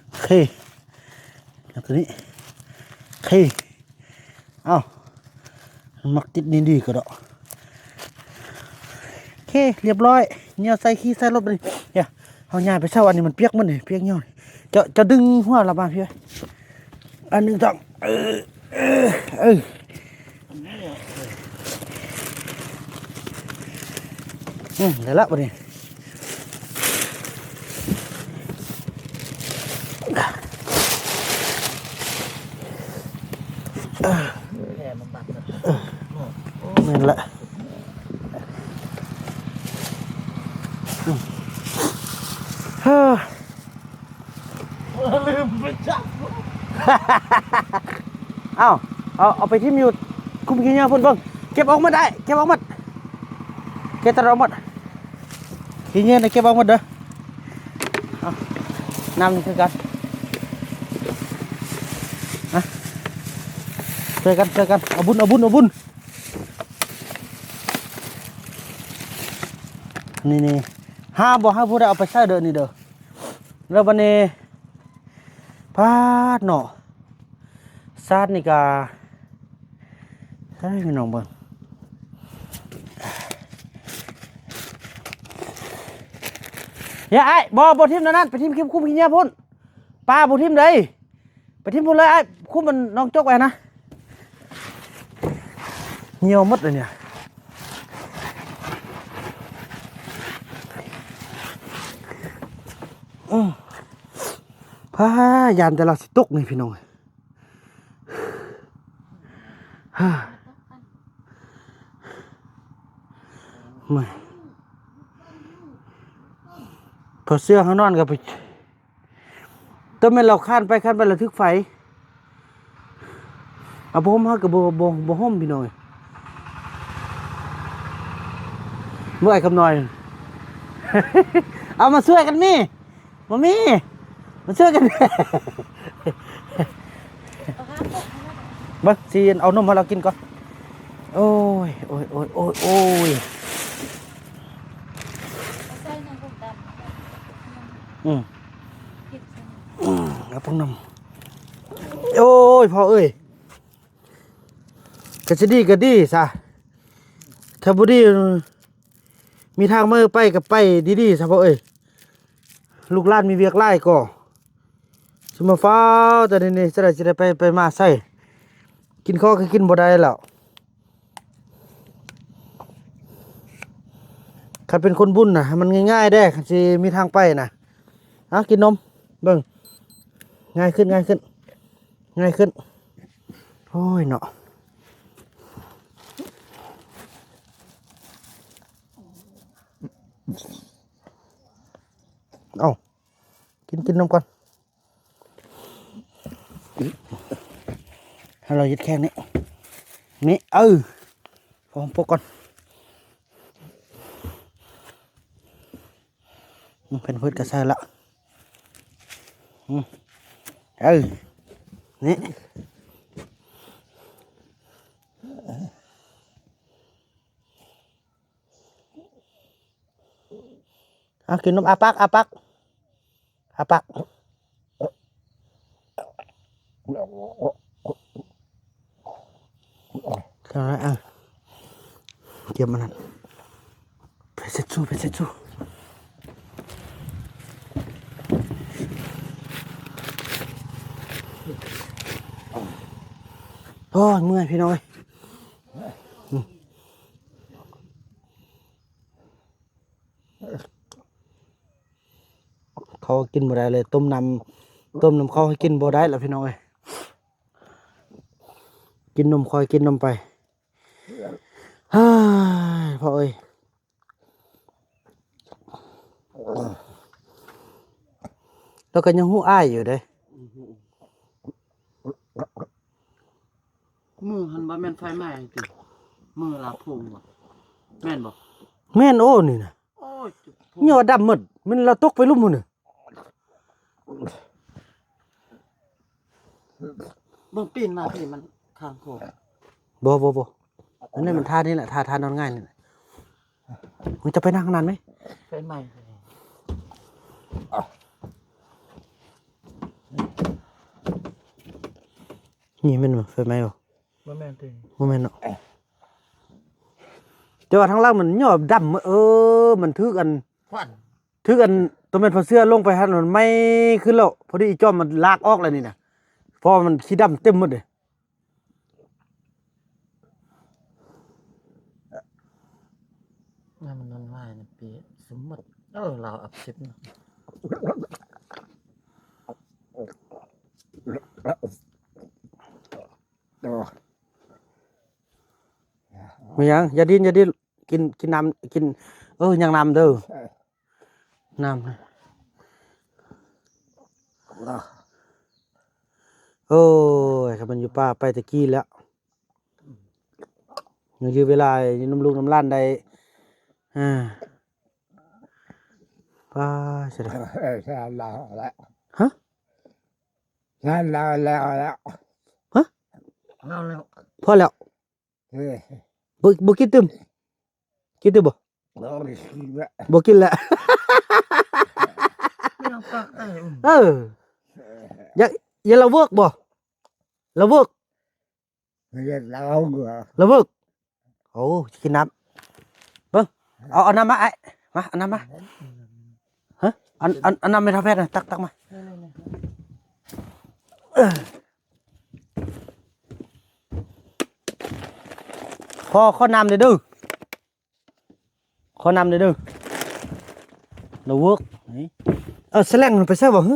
ໂອເຄ ແລ້ວຕົວນີ້ ໂອເຄ ເອົ້າ ມັນມັກຕິດນີ້ດີກວ່າດອກ ໂອເຄ ລຽບຮ້ອຍ ຍ່ຽວໃສ່ ຂີ່ໃສ່ລົດບາດນີ້ ເຮົາຍ້າຍໄປເຊົາ ອັນນີ້ມັນປຽກໝົດນີ້ ປຽກຍ່ອງ ເຈົ້າ ເຈົ້າດຶງຫົວລະມາພີ້ ອັນໜຶ່ງ ສອງ ເອີ ເອີ ເອີ ອືມ ໄດ້ລະບາດນີ້ ແມ່ນລະ ເອີ ລືມໄປຈັບ ເອົາ ເອົາ ເອົາໄປຖິ້ມຢູ່ຄຸ້ມຂີ້ເຫຍື້ອພຸ້ນເບິ່ງ ເກັບອອກໝົດອ້າຍ ເກັບອອກໝົດ ເກັບຕະຫຼອດໝົດ ຂີ້ເຫຍື້ອນະເກັບອອກໝົດເດີ ເອົາ ນ້ຳນີ້ຄືກັນ ມາ ຊ່ວຍກັນ ຊ່ວຍກັນ ເອົາບຸນ ເອົາບຸນ ເອົາບຸນ ນີ້ໆ ຫ້າມບໍ່ໃຫ້ຜູ້ໃດເອົາໄປໃຊ້ເດີ ນີ້ເດີ ແລ້ວບາດນີ້ ປາດເນາະ ສາດນີ້ກະ ໃຫ້ພີ່ນ້ອງເບິ່ງ ຢ່າອ້າຍ ບໍ່ ບໍ່ຖິ້ມແນວນັ້ນ ໄປຖິ້ມຄຸ້ມຂີ້ເຫຍື້ອພຸ້ນ ປ້າບໍ່ຖິ້ມເດ້ ໄປຖິ້ມພຸ້ນເລີຍອ້າຍ ຄຸ້ມມັນນ້ອງຈົກໄວ້ນະ ຫ່ຽວໝົດເລີຍນີ້ ອື ພາ ຢ້ານແຕ່ລາວຊິຕົກນີ້ພີ່ນ້ອງ ມາ ພໍເຊື່ອເຮົານອນກໍໄປ ຕ້ອງແມ່ນລາວຄ້ານໄປ ຄ້ານໄປລະຖືກໄຟ ເອົາຜ້າຫົ່ມ ເຮົາກໍບໍ່ ບໍ່ ບໍ່ຫົ່ມພີ່ນ້ອງເອີຍ ເມື່ອຍຄຳນ້ອຍ ເອົາມາຊ່ວຍກັນມີ ບໍ່ມີ ມາຊ່ວຍກັນ ເບິ່ງຊິເອົານົມໃຫ້ລາວກິນກ່ອນ ໂອ້ຍ ໂອ້ຍ ໂອ້ຍ ໂອ້ຍ ອືມ ອືມ ເອົາພວກນ້ຳ ໂອ້ຍ ພໍ່ເອີຍ ກະຊິດີກະດີຊະ ຖ້າບໍ່ດີ ມີທາງມືໄປກະໄປດີໆຊະພໍ່ເອີຍ ລູກຫຼານມີວຽກຫຼາຍກໍ ຊິມາຟ້າວແຕ່ນີ້ ຈະໄດ້ ຈະໄດ້ໄປ ໄປມາໃສ ກິນຂໍກໍກິນບໍ່ໄດ້ແລ້ວ ຄັນເປັນຄົນບຸນນະ ມັນງ່າຍໆເດ້ ຄັນຊິມີທາງໄປນະ ເອົາ ກິນນົມ ເບິ່ງ ງ່າຍຂຶ້ນ ງ່າຍຂຶ້ນ ງ່າຍຂຶ້ນ ໂອ້ຍເນາະ ເອົາ ກິນ ກິນນົມກ່ອນ ໃຫ້ລາວເຮັດແຂ້ງນີ້ ນີ້ ເອີ ພໍປອກກ່ອນ ອືມ ເພິ່ນ ເພິ່ນກໍໃສ່ລະ ອືມ ເອີ ນີ້ ເອົາ ກິນນົມ ອ້າປາກ ອ້າປາກ ອ້າປາກ ເອົາ ກຽມມັນນັ້ນ ໄປເຊັດຊູ ໄປເຊັດຊູ ໂອ້ຍ ເມື່ອຍພີ່ນ້ອງເອີຍ ເຂົາກິນບໍ່ໄດ້ເລີຍ ຕົ້ມນ້ຳ ຕົ້ມນ້ຳເຂົ້າໃຫ້ກິນບໍ່ໄດ້ລະພີ່ນ້ອງເອີຍ ກິນນົມ ຄ່ອຍກິນນົມໄປ ເຮີ້ຍ ພໍ່ເອີຍ ແລ້ວກໍຍັງຮູ້ອາຍຢູ່ເດ້ ມື້ຫັ້ນບໍ່ແມ່ນໄຟໄໝ້ຕິ ມື້ລາວໂພງບໍ່ ແມ່ນບໍ່ ແມ່ນ ໂອ້ ນີ້ນະ ໂອ້ຍ ຍໍດຳໝົດ ມັນລະຕົກໄປລຸ່ມພຸ້ນນະ. ເບິ່ງປີນມາພີ້ ມັນຂ້າງຄໍ. ບໍ່ ບໍ່ ບໍ່ ອັນນີ້ມັນທ່ານີ້ແຫຼະ ທ່າ ທ່ານອນຫງາຍນີ້ແຫຼະ. ມັນຈະໄປນັ່ງນັ້ນໄໝ? ໄຟໄໝ້. ນີ້ແມ່ນບໍ່ ໄຟໄໝ້ບໍ່? ບໍ່ແມ່ນຕິ ບໍ່ແມ່ນເນາະ. ແຕ່ວ່າທາງຫຼັງມັນຍໍດຳ ເອີ ມັນຖືກອັນ ຄວັນ ຖືກອັນ ຕົວແມ່ນພໍ່ເສືອລົງໄປຫັ້ນ ມັນໄໝ້ຂຶ້ນແລ້ວ. ພໍດີອີຈອມມັນລາກອອກແລ້ວນີ້ນະ ເພາະວ່າມັນຂີ້ດຳເຕັມໝົດເດ້. ນ້ຳມັນນອນວາຍນະ ປີສົມມຸດ ເອີ ລາວອັບສິບນະ. ແມ່ນຫຍັງ? ຢ່າດີ້ນ ຢ່າດີ້ນ ກິນ ກິນນ້ຳ ກິນ ເອີ ຍັງນ້ຳເດີ ນ້ຳ. ໂອ້ຍ ຄັນມັນຢູ່ປ່າໄປແຕ່ກີ້ແລ້ວ ຍັງຫຼືເວລາຢູ່ນຳລູກນຳຫຼານໄດ້. ອາ ປ້າ ເສຍດາຍ. ເອີ ແຊນແລ້ວແຫຼະ ຮະ? ແຊນແລ້ວ ແລ້ວ ແລ້ວ ຮະ? ເອົາແລ້ວ ພໍແລ້ວ. ເອີ ບໍ່ ບໍ່ກິນຕື່ມ ກິນຕື່ມບໍ່? ບໍ່ກິນແລ້ວ ບໍ່ກິນແລ້ວ. ເອີ ຢາກ ຢາກລາວເວີກບໍ່? ລາວເວີກ ລາວເວີກ. ໂອ້ ກິນນ້ຳ ເບິ່ງ ເອົາ ເອົານ້ຳມາ ອ້າຍ ມາ ເອົານ້ຳມາ. ຮະ? ອັນ ອັນ ອັນນ້ຳແມ່ເຖົ້າແພດນະ ຕັກ ຕັກມາ. ຂໍ ຂໍນ້ຳແດ່ເດີ ຂໍນ້ຳແດ່ເດີ. ລາວເວີກ ເອົາສະແລັງໄປໃສ່ບໍ່? ຮະ?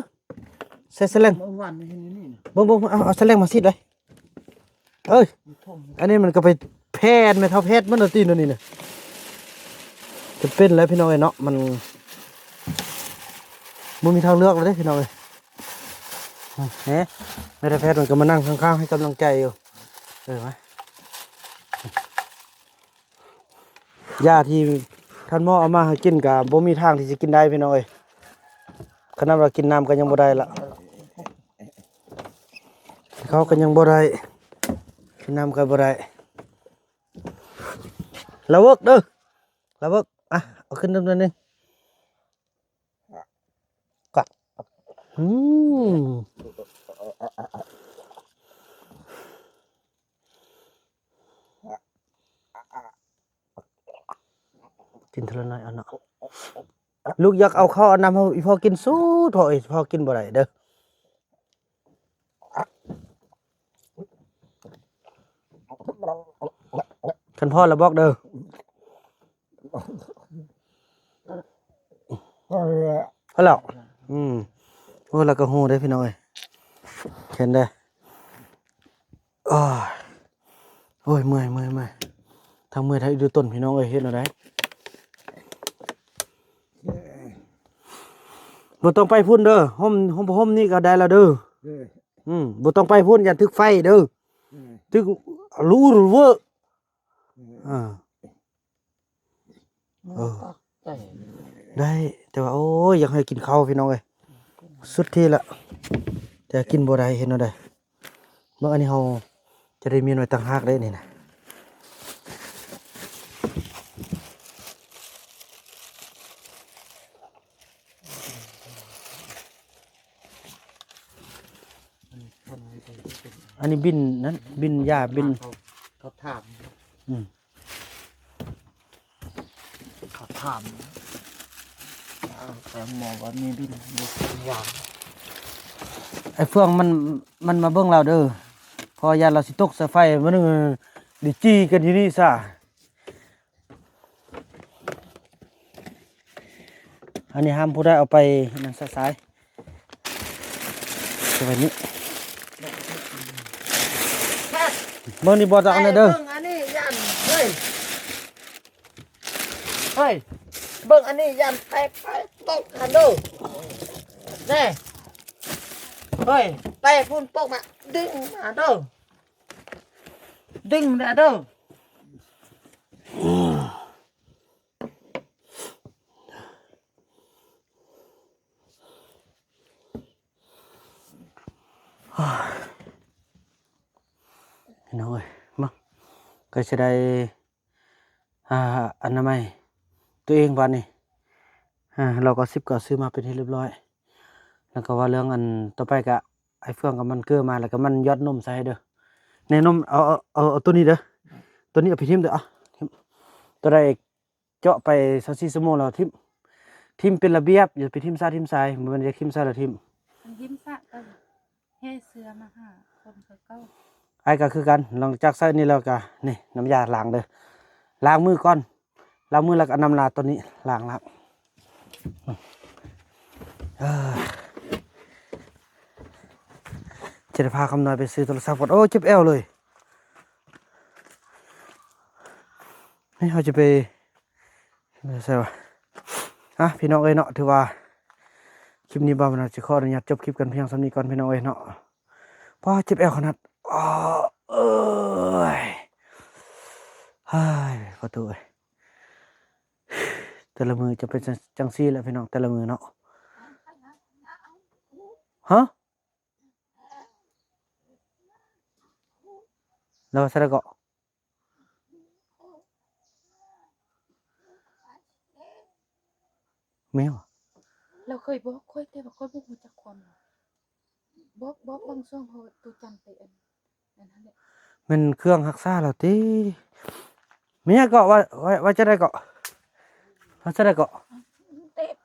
ໃສ່ສະແລັງ ເມື່ອວານນີ້ເຫັນຢູ່ນີ້ນະ ເບິ່ງ ເບິ່ງ ເອົາ ເອົາສະແລັງມາສີດໄວ້. ເອີຍ ອັນນີ້ມັນກໍໄປແຜ່ນແມ່ເຖົ້າແພດມັນເອົາຕີນອັນນີ້ນະ. ຈຳເປັນແລ້ວພີ່ນ້ອງເອີຍເນາະ ມັນບໍ່ມີທາງເລືອກແລ້ວເດ້ພີ່ນ້ອງເອີຍ. ແມ່ເຖົ້າແພດມັນກໍມານັ່ງຂ້າງໆໃຫ້ກຳລັງໃຈຢູ່. ເອີ ມາ ຢາທີ່ທ່ານໝໍເອົາມາໃຫ້ກິນກໍບໍ່ມີທາງທີ່ຈະກິນໄດ້ພີ່ນ້ອງເອີຍ. ຂະໜາດວ່າກິນນ້ຳກໍຍັງບໍ່ໄດ້ລະ ເຂົ້າກໍຍັງບໍ່ໄດ້ ກິນນ້ຳກໍບໍ່ໄດ້. ລາວເວີກເດີ ລາວເວີກ ອ່ະ ເອົາຂຶ້ນໜ້ອຍໜຶ່ງ. ກະ ອືມ ກິນເທື່ອລະໜ້ອຍເອົາເນາະ. ລູກຢາກເອົາເຂົ້າເອົານ້ຳໃຫ້ອີ່ພໍ່ກິນສູດ ພໍ່ເອີຍ ພໍ່ກິນບໍ່ໄດ້ເດີ. ຄັນພໍລະບອກເດີ. ພໍແລ້ວ ອືມ ໂອ້ ລະກະຮູ້ເດ້ພີ່ນ້ອງເອີຍ ເຫັນເດ້. ໂອ້ຍ ໂອ້ຍ ເມື່ອຍ ເມື່ອຍ ເມື່ອຍ ທັງເມື່ອຍທັງອິດຢູ່ຕົນພີ່ນ້ອງເອີຍ ເຮັດແນວໃດ? ບໍ່ຕ້ອງໄປພຸ້ນເດີ ຮົ່ມ ຮົ່ມ ຮົ່ມນີ້ກໍໄດ້ລະເດີ. ອືມ ບໍ່ຕ້ອງໄປພຸ້ນ ຢ່າຖືກໄຟເດີ ຖືກລູເວີ. ເອີ ເອີ ໄດ້ ແຕ່ວ່າ ໂອ້ຍ ຢາກໃຫ້ກິນເຂົ້າພີ່ນ້ອງເອີຍ ສຸດທີ່ລະ ແຕ່ກິນບໍ່ໄດ້ ເຮັດແນວໃດ? ເບິ່ງ ອັນນີ້ເຮົາຈະໄດ້ມ້ຽນໄວ້ຕ່າງຫາກເດ້ນີ້ນະ. ອັນນີ້ບິນນັ້ນ ບິນຢາ ບິນ ເຂົາ ເຂົາຖາມ ອືມ ເຂົາຖາມ ເອົາ ແຕ່ໝໍວ່າມີບິນ ມີສັນຍານ. ໄອ້ເຟືອງມັນ ມັນມາເບິ່ງລາວເດີ ເພາະຢ້ານລາວຊິຕົກໃສ່ໄຟ ມື້ໜຶ່ງໄດ້ຈີ່ກັນຢູ່ນີ້ຊະ. ອັນນີ້ຫ້າມຜູ້ໃດເອົາໄປນັ້ນຊະຊາຍ ເອົາໄວ້ນີ້ ເບິ່ງນີ້ບໍ່ ຕັກອັນນັ້ນເດີ. ເບິ່ງອັນນີ້ຢ້ານ ເຮີຍ ເຮີຍ ເບິ່ງອັນນີ້ຢ້ານແຕກໄປຕົກຫັ້ນເດີ ແນ່ ເຮີຍ ແຕກພຸ້ນຕົກມາ ດຶງມາເດີ ດຶງມາເດີ. ອືມ ໂ ພີ່ນ້ອງເອີຍ ມາ ກໍຊິໄດ້ ອ່າ ອະນາໄມຕົວເອງບາດນີ້ ອ່າ ລາວກໍສິບເກົ້າຊື້ມາເປັນທີ່ຮຽບຮ້ອຍ ແລ້ວກໍວ່າເລື່ອງອັນຕໍ່ໄປກະ ໄອ້ເຟືອງກັບມັນເກີມາ ແລ້ວກໍມັນຢອດນົມໃສ່ເດີ ແນະນົມ ເອົາ ເອົາ ເອົາ ເອົາຕົວນີ້ເດີ ຕົວນີ້ເອົາໄປຖິ້ມເດີ ເອົາ ຖິ້ມ ຕົວໃດ ເຈາະໄປຊາວສີ່ຊົ່ວໂມງແລ້ວຖິ້ມ ຖິ້ມເປັນລະບຽບ ຢ່າໄປຖິ້ມຊະຖິ້ມຊາຍ ບໍ່ແມ່ນຢາກຖິ້ມຊະແລ້ວຖິ້ມ ມັນຖິ້ມຊະກໍແຫ່ເຊື້ອມາຫາຄົນຄືເກົ່າ. ອ້າຍກໍຄືກັນ ຫຼັງຈາກໃຊ້ນີ້ແລ້ວກໍ ນີ້ ນ້ຳຢາລ້າງເດີ ລ້າງມືກ່ອນ ລ້າງມືແລ້ວກໍເອົານ້ຳລາຕົວນີ້ລ້າງ ລ້າງ ເອີ ຈະໄດ້ພາຄຳນ້ອຍໄປຊື້ໂທລະສັບກ່ອນ ໂອ້ ເຈັບແອວເລີຍ ນີ້ເຮົາຈະໄປ ໃສວະ ອ່ະ ພີ່ນ້ອງເອີຍເນາະ ຖືວ່າຄລິບນີ້ບ່າວບຸນນາດຊິຂໍອະນຸຍາດຈົບຄລິບກັນພຽງສ່ຳນີ້ກ່ອນ ພີ່ນ້ອງເອີຍເນາະ ປ້າ ເຈັບແອວຂະໜາດ ອ້າ ເອີຍ ເຮີ້ຍ ປະຕູເອີຍ ແຕ່ລະມື້ຈະເປັນຈັ່ງຊີ້ແຫຼະ ພີ່ນ້ອງ ແຕ່ລະມື້ເນາະ ຮະ ແລ້ວວ່າຊັ້ນເກາະ ແມ່ນຫວາ ລາວເຄີຍບອກຂ້ອຍ ແຕ່ວ່າຂ້ອຍບໍ່ຮູ້ຈັກຄວາມ ບອກ ບອກບາງຊ່ວງ ເພາະວ່າຕູຈັນໄປອັນ ອັນນັ້ນແຫຼະ ແມ່ນເຄື່ອງຮັກສາລາວຕິ ແມ່ນຫຍັງເກາະ ວ່າ ວ່າ ວ່າຈັ່ງໃດເກາະ ວ່າຈັ່ງໃດເກາະ ເຈັບ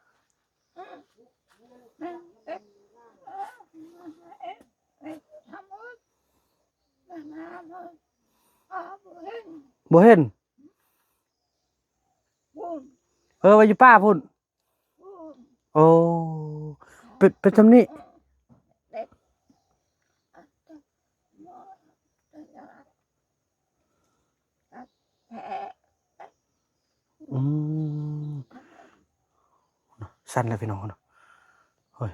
ບໍ່ເຫັນ ເອີ ວ່າຢູ່ປ່າພຸ້ນ ໂອ້ ເປັນ ເປັນຊ່ຳນີ້ ອືມ ສັ່ນແລ້ວພີ່ນ້ອງເນາະ ໂອ້ຍ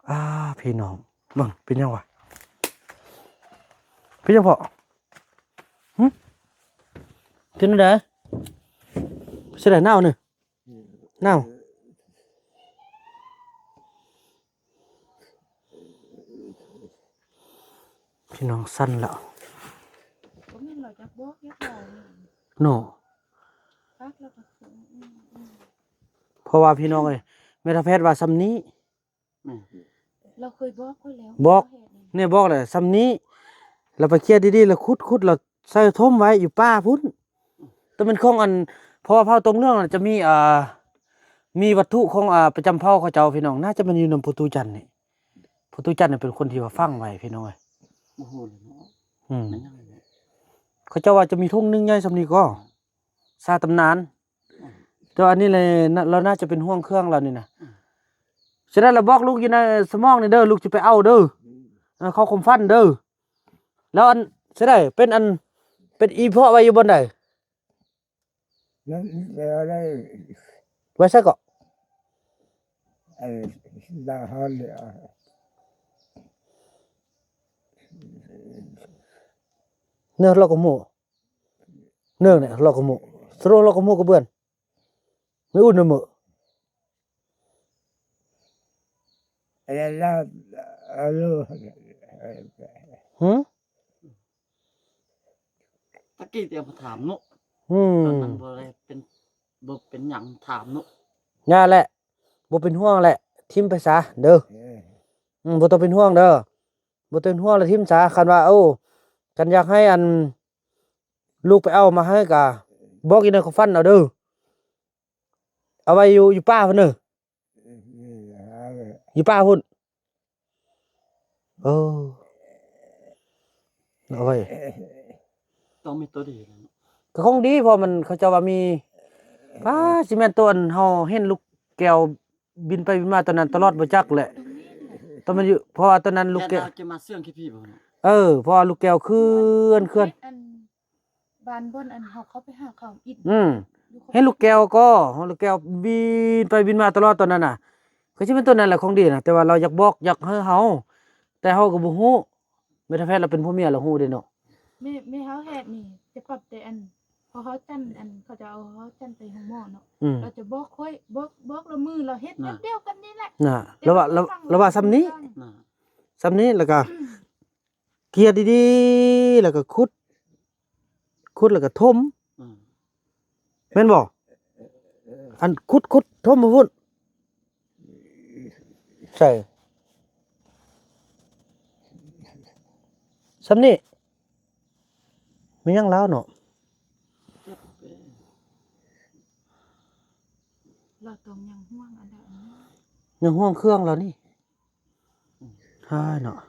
ອ່າ ພີ່ນ້ອງ ເບິ່ງ ເປັນຫຍັງຫວາ ເປັນຫຍັງພໍ່ ຫຶ ເປັນແນວໃດ ຊິໄດ້ໜາວນີ້ ໜາວ ພີ່ນ້ອງສັ່ນແລ້ວ ບໍ່ແມ່ນວ່າຢາກບອກຢາກເວົ້າເນາະ ປາກລາວກໍຄື ອືມ ເພາະວ່າພີ່ນ້ອງເອີຍ ແມ່ນ ຖ້າແພດວ່າຊ່ຳນີ້ ແມ່ນ ລາວເຄີຍບອກຂ້ອຍແລ້ວ ບອກ ແມ່ນ ນີ້ບອກແລ້ວຊ່ຳນີ້ ລາວໄປເຄຍດີໆ ລາວຂຸດໆ ລາວໃສ່ຖົມໄວ້ຢູ່ປ່າພຸ້ນ ແຕ່ແມ່ນຂອງອັນ ເພາະວ່າເຜົ່າຕົງເຫຼືອງນະ ຈະມີ ອ່າ ມີວັດຖຸຂອງ ອ່າ ປະຈຳເຜົ່າເຂົາເຈົ້າ ພີ່ນ້ອງ ໜ້າຈະແມ່ນຢູ່ນຳພໍ່ຕູ້ຈັນນີ້ ພໍ່ຕູ້ຈັນນີ້ເປັນຄົນທີ່ວ່າຝັງໄວ້ ພີ່ນ້ອງເອີຍ ບໍ່ຮູ້ເລີຍເນາະ ອືມ ແມ່ນຫຍັງແຫຼະ ເຂົາເຈົ້າວ່າຈະມີຖົງໜຶ່ງໃຫຍ່ຊ່ຳນີ້ກໍ ຊາຕຳນານ ແຕ່ວ່າອັນນີ້ແຫຼະ ລາວໜ້າຈະເປັນຫ່ວງເຄື່ອງລາວນີ້ນະ ອືມ ສະນັ້ນລະບອກລູກຢູ່ໃນສະໝອງນີ້ເດີ ລູກຈະໄປເອົາເດີ ອືມ ເອີ ເຂົ້າຄວາມຝັນເດີ ແລ້ວອັນ ຊິໄດ້ເປັນອັນ ເປັນອີ່ເພາະໄວ້ຢູ່ບ່ອນໃດ ນັ້ນ ແລ້ວໄດ້ ໄວ້ໃສເກາະ ເອີ ດາຮອນເດ ເນີລອກໂກໂມ ເນີແຫຼະ ລອກໂກໂມ ສະໂລລອກໂກໂມກະເບືອນ ມີອຸ່ນນະເມີ ຫື ຕະກີ້ແຕ່ມາຖາມເນາະ ອືມ ມັນບໍ່ໄດ້ເປັນ ບໍ່ເປັນຫຍັງຖາມເນາະ ຢ່າແຫຼະ ບໍ່ເປັນຫ່ວງແຫຼະ ຖິ້ມໄປຊະເດີ ເອີ ອືມ ບໍ່ຕ້ອງເປັນຫ່ວງເດີ ບໍ່ຕ້ອງເປັນຫ່ວງແລະຖິ້ມຊະ ຄັນວ່າ ໂອ້ ຄັນຢາກໃຫ້ອັນ ລູກໄປເອົາມາໃຫ້ກະບອກຢູ່ໃນຄວາມຝັນເອົາເດີ ເອົາໄວ້ຢູ່ ຢູ່ປ່າພຸ້ນເດີ ຢູ່ປ່າພຸ້ນ ເອີ ເອົາໄວ້ ຕ້ອງມີຕົວດີ ກໍຂອງດີ ເພາະມັນ ເຂົາເຈົ້າວ່າມີ ປ້າ ຊິແມ່ນຕົວອັນເຮົາເຫັນລູກແກ້ວບິນໄປບິນມາຕອນນັ້ນຕະຫຼອດບໍ່ຈັກແຫຼະ ຕ້ອງແມ່ນຢູ່ ເພາະວ່າຕອນນັ້ນລູກແກ້ວ ຈະມາເຊື່ອງຂີ້ຜີບໍ່ ເອີ ເພາະວ່າລູກແກ້ວເຄື່ອນ ເຄື່ອນ ອັນ ບ້ານບ່ອນອັນເຮົາເຂົ້າໄປຫາເຂົາອີກ ອືມ ເຫັນລູກແກ້ວກໍ ເຫັນລູກແກ້ວບິນໄປບິນມາຕະຫຼອດຕອນນັ້ນນະ ຄືຊິແມ່ນຕົວນັ້ນແຫຼະຂອງດີນະ ແຕ່ວ່າລາວຢາກບອກ ຢາກໃຫ້ເຮົາ ແຕ່ເຮົາກໍບໍ່ຮູ້ ແມ່ນາແພດລາວເປັນຜົວເມຍລາວຮູ້ເດ້ເນາະ ແມ່ ແມ່ເຮົາແຮດນີ້ ຈະປັບແຕ່ອັນ ເພ ເຮົາຈັນ ອັນ ເຂົາຈະເອົາເຮົາຈັນໄປໂຮງໝໍເນາະ ອືມ ລາວຈະບອກຂ້ອຍ ບອກ ບອກລະມືລາວເຮັດແບບດຽວກັນນີ້ແຫຼະ ນະ ລາວວ່າ ລາວ ລາວວ່າສ່ຳນີ້ ນະ ສ່ຳນີ້ ແລ້ວກະ ເກຍດີໆ ແລ້ວກໍຂຸດ ຂຸດແລ້ວກໍຖົມ ອືມ ແມ່ນບໍ່? ເອີ ອັນຂຸດ ຂຸດຖົມມາພຸ້ນ ໃສ່ ສ່ຳນີ້ ມີຫຍັງລາວເນາະ ລາວຕ້ອງຍັງຫ່ວງອັນໃດອັນໜຶ່ງ ຍັງຫ່ວງເຄື່ອງລາວນີ້ ອືມ ຮ້າຍເນາະ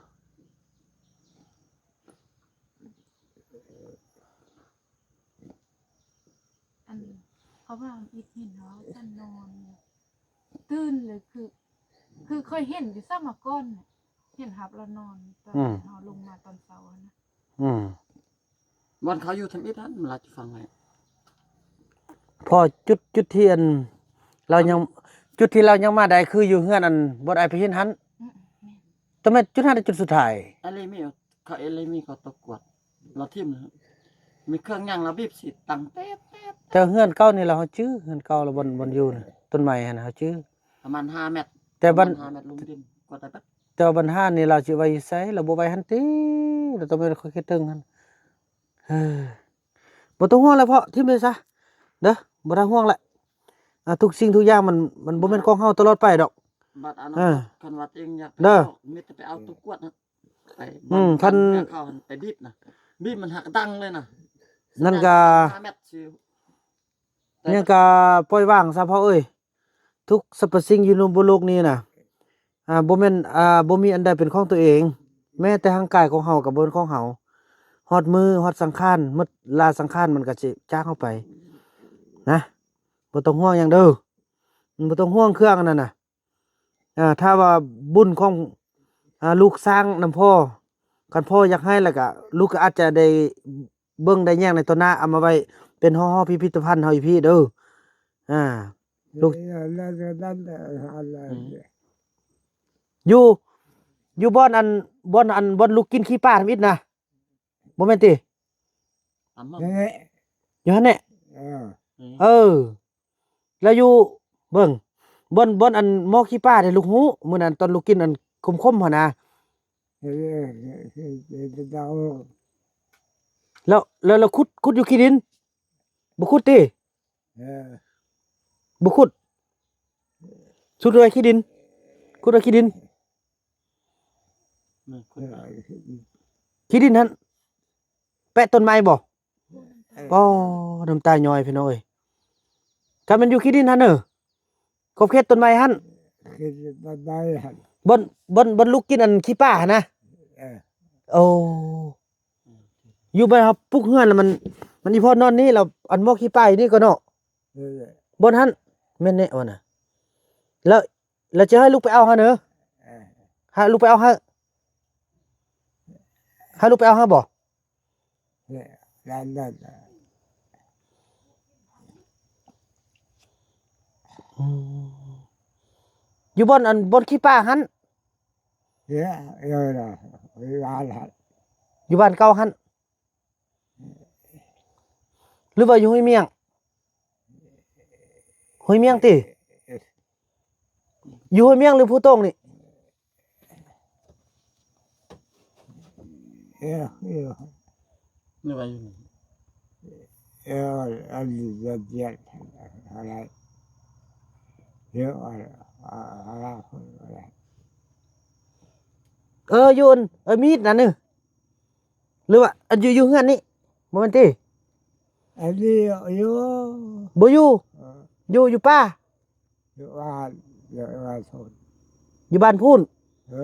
ອັນ ເຂົາວ່າອິດເຫັນເຮົາ ສັນນອນ ຕື່ນເລີຍ ຄື ຄືເຄີຍເຫັນຢູ່ຊ້ຳມາກ່ອນ ເຫັນຮັບລາວນອນຕອນ ອືມ ເຮົາລົງມາຕອນເຊົ້າຫັ້ນນະ ອືມ ບ່ອນເຂົາຢູ່ທຳອິດຫັ້ນ ລາວຈະຟັງໄດ້ ພໍຈຸດ ຈຸດທີ່ອັນ ລາວຍັງ ຈຸດທີ່ລາວຍັງມາໄດ້ ຄືຢູ່ເຮືອນອັນ ບ່ອນອ້າຍໄປເຫັນຫັ້ນ ອືມ ແມ່ນ ແຕ່ແມ່ນຈຸດຫັ້ນຈຸດສຸດທ້າຍ ອັນນີ້ມີ ເຂົາເອເລມີເຂົາຕົກກວດ ລາວຖິ້ມ ມີເຄື່ອງຫຍັງລາວບີບສີດຕັງແປບໆ ແຕ່ເຮືອນເກົ່ານີ້ລາວເຮົາຈື່ ເຮືອນເກົ່າລາວບ່ອນ ບ່ອນຢູ່ນະ ຕົ້ນໄມ້ຫັ້ນນະເຮົາຈື່ ປະມານຫ້າແມັດ ແຕ່ບັນ ປະມານຫ້າແມັດ ລົງດິນກວດໄດ້ເບິດ ແຕ່ວ່າບັນຫານີ້ລາວຊິໄວ້ຢູ່ໃສ ລາວບໍ່ໄວ້ຫັ້ນຕິ ລາວຕ້ອງໄປເຂດເທິງຫັ້ນ ເອີ ບໍ່ຕ້ອງຫ່ວງແຫຼະເພາະ ຖິ້ມໄດ້ຊະ ເດີ ບໍ່ຕ້ອງຫ່ວງແຫຼະ ອ່າ ທຸກສິ່ງທຸກຢ່າງມັນ ມັນບໍ່ແມ່ນຂອງເຮົາຕະຫຼອດໄປດອກ ບັດອັນນັ້ນ ເອີ ຄັນວ່າຕົວເອງຢາກໄປ ເດີ ອອກ ມີແຕ່ໄປເອົາຕົວກວດນະ ໄປ ອືມ ຄັນເຂົາຫັ້ນໄປບີບນະ ບີບມັນຫັກດັງເລີຍນະ ນັ້ນກະ ຫ້າແມັດຊື່ ຍັງກະປ່ອຍວາງຊະພໍ່ເອີຍ ທຸກສັບພະສິ່ງຢູ່ໃນໂລກນີ້ນະ ອ່າ ບໍ່ແມ່ນ ອ່າ ບໍ່ມີອັນໃດເປັນຂອງຕົວເອງ ແມ້ແຕ່ຮ່າງກາຍຂອງເຮົາກໍບໍ່ແມ່ນຂອງເຮົາ ຮອດມື້ ຮອດສັງຂານ ໝົດລາສັງຂານມັນກໍຊິຈາກເຮົາໄປນະ ບໍ່ຕ້ອງຫ່ວງຫຍັງເດີ ບໍ່ຕ້ອງຫ່ວງເຄື່ອງອັນນັ້ນນະ ອ່າ ຖ້າວ່າບຸນຂອງ ອ່າ ລູກສ້າງນຳພໍ່ ຄັນພໍ່ຢາກໃຫ້ແລ້ວກະ ລູກກໍອາດຈະໄດ້ເບິ່ງໄດ້ແຍງໃນຕໍ່ໜ້າ ເອົາມາໄວ້ເປັນຫໍ ພິພິທະພັນເຮົາຢູ່ພີ້ເດີ ອ່າ ລູກ ຢູ່ ຢູ່ບ່ອນອັນ ບ່ອນອັນ ບ່ອນລູກກິນຂີ້ປາທຳອິດນະ ບໍ່ແມ່ນຕິ? ຕາມຫ້ອງ ນັ້ນແຫຼະ ຢູ່ຫັ້ນແຫຼະ ເອີ ເອີ ແລ້ວຢູ່ ເບິ່ງ ບ່ອນ ບ່ອນອັນໝໍ້ຂີ້ປາເດ້ ລູກຮູ້ ມື້ນັ້ນຕອນລູກກິນອັນຂົມໆຫັ້ນນະ ເອີ ແລ້ວ ແລ້ວ ແລ້ວຂຸດ ຂຸດຢູ່ຂີ້ດິນ ບໍ່ຂຸດຕິ? ເອີ ບໍ່ຂຸດ ຂຸດໄວ້ຂີ້ດິນ ຂຸດໄວ້ຂີ້ດິນ ແມ່ນ ຂຸດ ເອີ ຂີ້ດິນຫັ້ນ ແປະຕົ້ນໄມ້ບໍ່? ເອີ ອໍ ນ້ຳຕາຍ້ອຍພີ່ນ້ອງເອີຍ ຄັນແມ່ນຢູ່ຂີ້ດິນຫັ້ນເດີ ຂອບເຂດຕົ້ນໄມ້ຫັ້ນ ເຂດຕົ້ນໄມ້ຫັ້ນ ບ່ອນ ບ່ອນ ບ່ອນລູກກິນອັນຂີ້ປາຫັ້ນນະ ເອີ ໂອ້ ຢູ່ບ້ານເຮົາປຸກເຮືອນລະມັນ ມັນອີ່ພໍ່ນອນນີ້ລະ ອັນໝໍ້ຂີ້ປາຢູ່ນີ້ກໍເນາະ ເອີ ບ່ອນຫັ້ນ ແມ່ນແນ່ວ່ານະ ລະ ລະຈະໃຫ້ລູກໄປເອົາຫັ້ນເດີ ເອີ ໃຫ້ລູກໄປເອົາໃຫ້ ໃຫ້ລູກໄປເອົາໃຫ້ບໍ່? ເອີ ນັ້ນ ນັ້ນ ອືມ ຢູ່ບ່ອນອັນ ບ່ອນຂີ້ປາຫັ້ນ ເອີ ເອີ ຢູ່ບ້ານຫັ້ນ ຢູ່ບ້ານເກົ່າຫັ້ນ ຫຼືວ່າຢູ່ຫ້ວຍມຽງ? ຫ້ວຍມຽງຕິ? ຢູ່ຫ້ວຍມຽງຫຼືພູຕົງນີ້? ເອີ ເອີ ນີ້ວ່າຢູ່ນີ້ ເອີ ອັນນີ້ຈະ ຈະ ອະໄລ ເອີ ອະໄລ ເອີ ຢູ່ອັນ ເອີ ມີດນັ້ນນີ້ ຫຼືວ່າ ອັນ ຢູ່ ຢູ່ເຮືອນນີ້ ບໍ່ແມ່ນຕິ? ອັນນີ້ຢູ່ ບໍ່ຢູ່ ເອີ ຢູ່ ຢູ່ປ່າ ຢູ່ບ້ານ ຢູ່ບ້ານພຸ້ນ ຢູ່ບ້ານພຸ້ນ ເອີ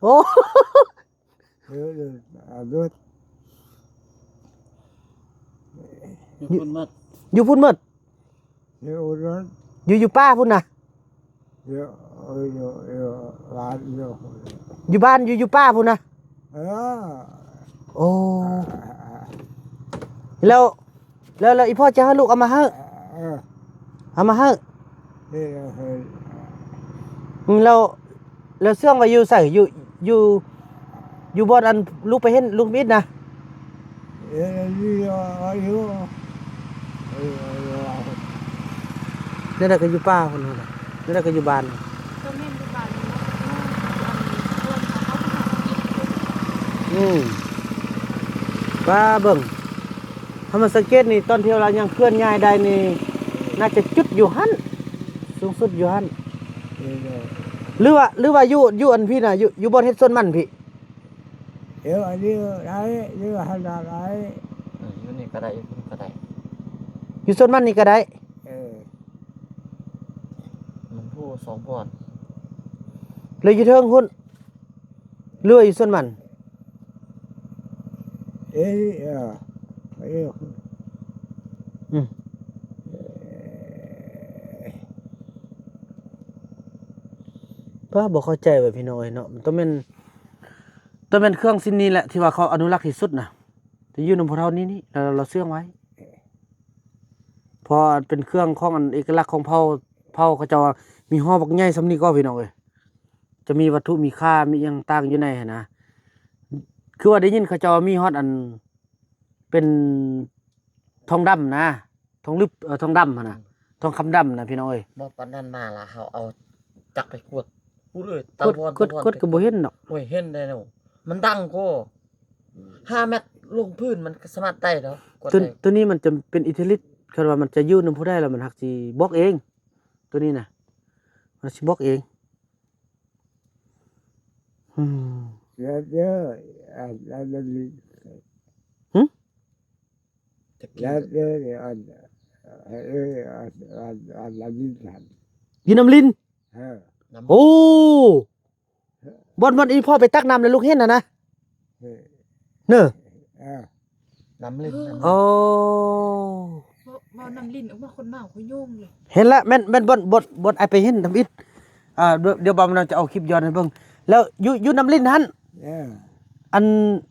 ໂອ້ ເອີ ເອີ ຢູ່ພຸ້ນໝົດ ຢູ່ພຸ້ນໝົດ ຢູ່ ຢູ່ ຢູ່ປ່າພຸ້ນນະ ຢູ່ ຢູ່ ຢູ່ບ້ານ ຢູ່ ຢູ່ປ່າພຸ້ນນະ ເອີ ໂອ້ ແລ້ວ ແລ້ວ ແລ້ວອີ່ພໍ່ຈະໃຫ້ລູກເອົາມາໃຫ້ ເອີ ເອົາມາໃຫ້ ເອີ ເອີ ອືມ ແລ້ວ ແລ້ວເຊື່ອງໄວ້ຢູ່ໃສ? ຢູ່ ຢູ່ ຢູ່ບ່ອນອັນລູກໄປເຫັນລູກມິດນະ? ເອີ ຢູ່ ຢູ່ ແນວໃດກໍຢູ່ປ່າພຸ້ນ ແນວໃດກໍຢູ່ບ້ານ. ກໍແມ່ນຢູ່ບ້ານນີ້ເນາະ ຢູ່ອັນເຮືອນຂອງເຮົາ ອືມ ວ່າເບິ່ງ ຖ້າມາສັງເກດນີ້ ຕອນທີ່ວ່າຍັງເຄື່ອນຍ້າຍໄດ້ນີ້ ໜ້າຈະຈຸດຢູ່ຫັ້ນ ສູງສຸດຢູ່ຫັ້ນ ເອີ ຫຼືວ່າ ຫຼືວ່າຢູ່ ຢູ່ອັນພີ້ນະ ຢູ່ ຢູ່ບ່ອນເຮັດສວນມັນພີ້? ເອີ ອັນນີ້ໄດ້ ຢູ່ຫັ້ນນະໄດ້ ເອີ ຢູ່ນີ້ກໍໄດ້ ຢູ່ພຸ້ນກໍໄດ້ ຢູ່ສວນມັນນີ້ກໍໄດ້ ເອີ ມັນຜູ້ສອງບ່ອນ ແລ້ວຢູ່ເທິງພຸ້ນ ຫຼືວ່າຢູ່ສວນມັນ? ເອີ ເອີ ເອີ ອືມ ປ້າ ບໍ່ເຂົ້າໃຈວ່າ ພີ່ນ້ອງເອີຍເນາະ ຕ້ອງແມ່ນ ຕ້ອງແມ່ນເຄື່ອງຊິ້ນນີ້ແຫຼະ ທີ່ວ່າເຂົາອະນຸລັກທີ່ສຸດນະ ທີ່ຢູ່ນຳພວກເຮົານີ້ ນີ້ ລາວ ລາວເຊື່ອງໄວ້ ເພາະເປັນເຄື່ອງຂອງອັນເອກະລັກຂອງເຜົ່າ ເຜົ່າເຂົາເຈົ້າ ມີຫໍບັກໃຫຍ່ສ່ຳນີ້ກໍ ພີ່ນ້ອງເອີຍ ຈະມີວັດຖຸມີຄ່າ ມີຫຍັງຕ່າງຢູ່ໃນຫັ້ນນະ ຄືວ່າໄດ້ຍິນເຂົາເຈົ້າວ່າມີຮອດອັນ ເປັນທອງດຳນະ ທອງລຶບ ເອີ ທອງດຳຫັ້ນນະ ອືມ ທອງຄຳດຳນະ ພີ່ນ້ອງເອີຍ ບໍ່ ປານນັ້ນມາລະ ເຮົາເອົາຈັກໄປກວດພຸ້ນເລີຍ ຕາວອນ ກວດ ກວດ ກວດກໍບໍ່ເຫັນດອກ ໂອ້ຍ ເຫັນໄດ້ເນາະ ມັນດັງກໍ ຫ້າແມັດລົງພື້ນ ມັນກໍສາມາດໄດ້ດອກ ກວດ ໂຕ ໄດ້ ໂຕນີ້ມັນຈະເປັນອິດທິລິດ ຄັນວ່າມັນຈະຢູ່ນຳຜູ້ໃດລະ ມັນຮັກຊິບອກເອງ ໂຕນີ້ນະ ມັນຊິບອກເອງ ອືມ ແລ້ວເດີ ອັນ ອັນນັ້ນ ຫຶ? ຕະກີ້ ແລ້ວເດີ ອັນ ເອີ ອັນ ອັນ ອັນ ອັນ ອັນ ຢູ່ນຳລິນ ເອີ ໂອ້ ບ່ອນ ບ່ອນອີ່ພໍ່ໄປຕັກນ້ຳແລ້ວລູກເຫັນຫັ້ນນະ ເອີ ເນີ ເອີ ນ້ຳລິນ ນ້ຳລິນ ໂອ້ ເວົ້າ ເວົ້ານ້ຳລິນອອກມາ ຄົນເມົາ ຂ້ອຍໂຍງເລີຍ ເຫັນລະ ແມ່ນ ແມ່ນບ່ອນ ບ່ອນ ບ່ອນອ້າຍໄປເຫັນທຳອິດ ອ່າ ດຽວ ດຽວບ່າວນຳຈະເອົາຄລິບຍ້ອນໃຫ້ເບິ່ງ ແລ້ວຢູ່ ຢູ່ນ້ຳລິນຫັ້ນ ເອີ ອັນ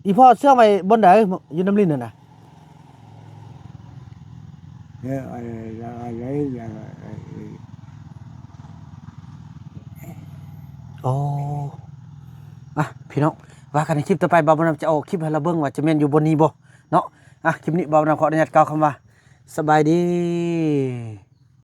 ອີ່ພໍ່ເຊື່ອໄວ້ບ່ອນໃດ ຢູ່ນ້ຳລິນຫັ້ນນະ? ເອີ ອັນ ອັນ ອັນ ໂອ້ ອ່ະ ພີ່ນ້ອງ ວ່າກັນໃນຄລິບຕໍ່ໄປ ບ່າວບຸນນຳຈະເອົາຄລິບໃຫ້ລາວເບິ່ງວ່າຈະແມ່ນຢູ່ບ່ອນນີ້ບໍ່ເນາະ. ອ່ະ ຄລິບນີ້ບ່າວບຸນນຳຂໍອະນຸຍາດກ່າວຄຳວ່າ ສະບາຍດີ.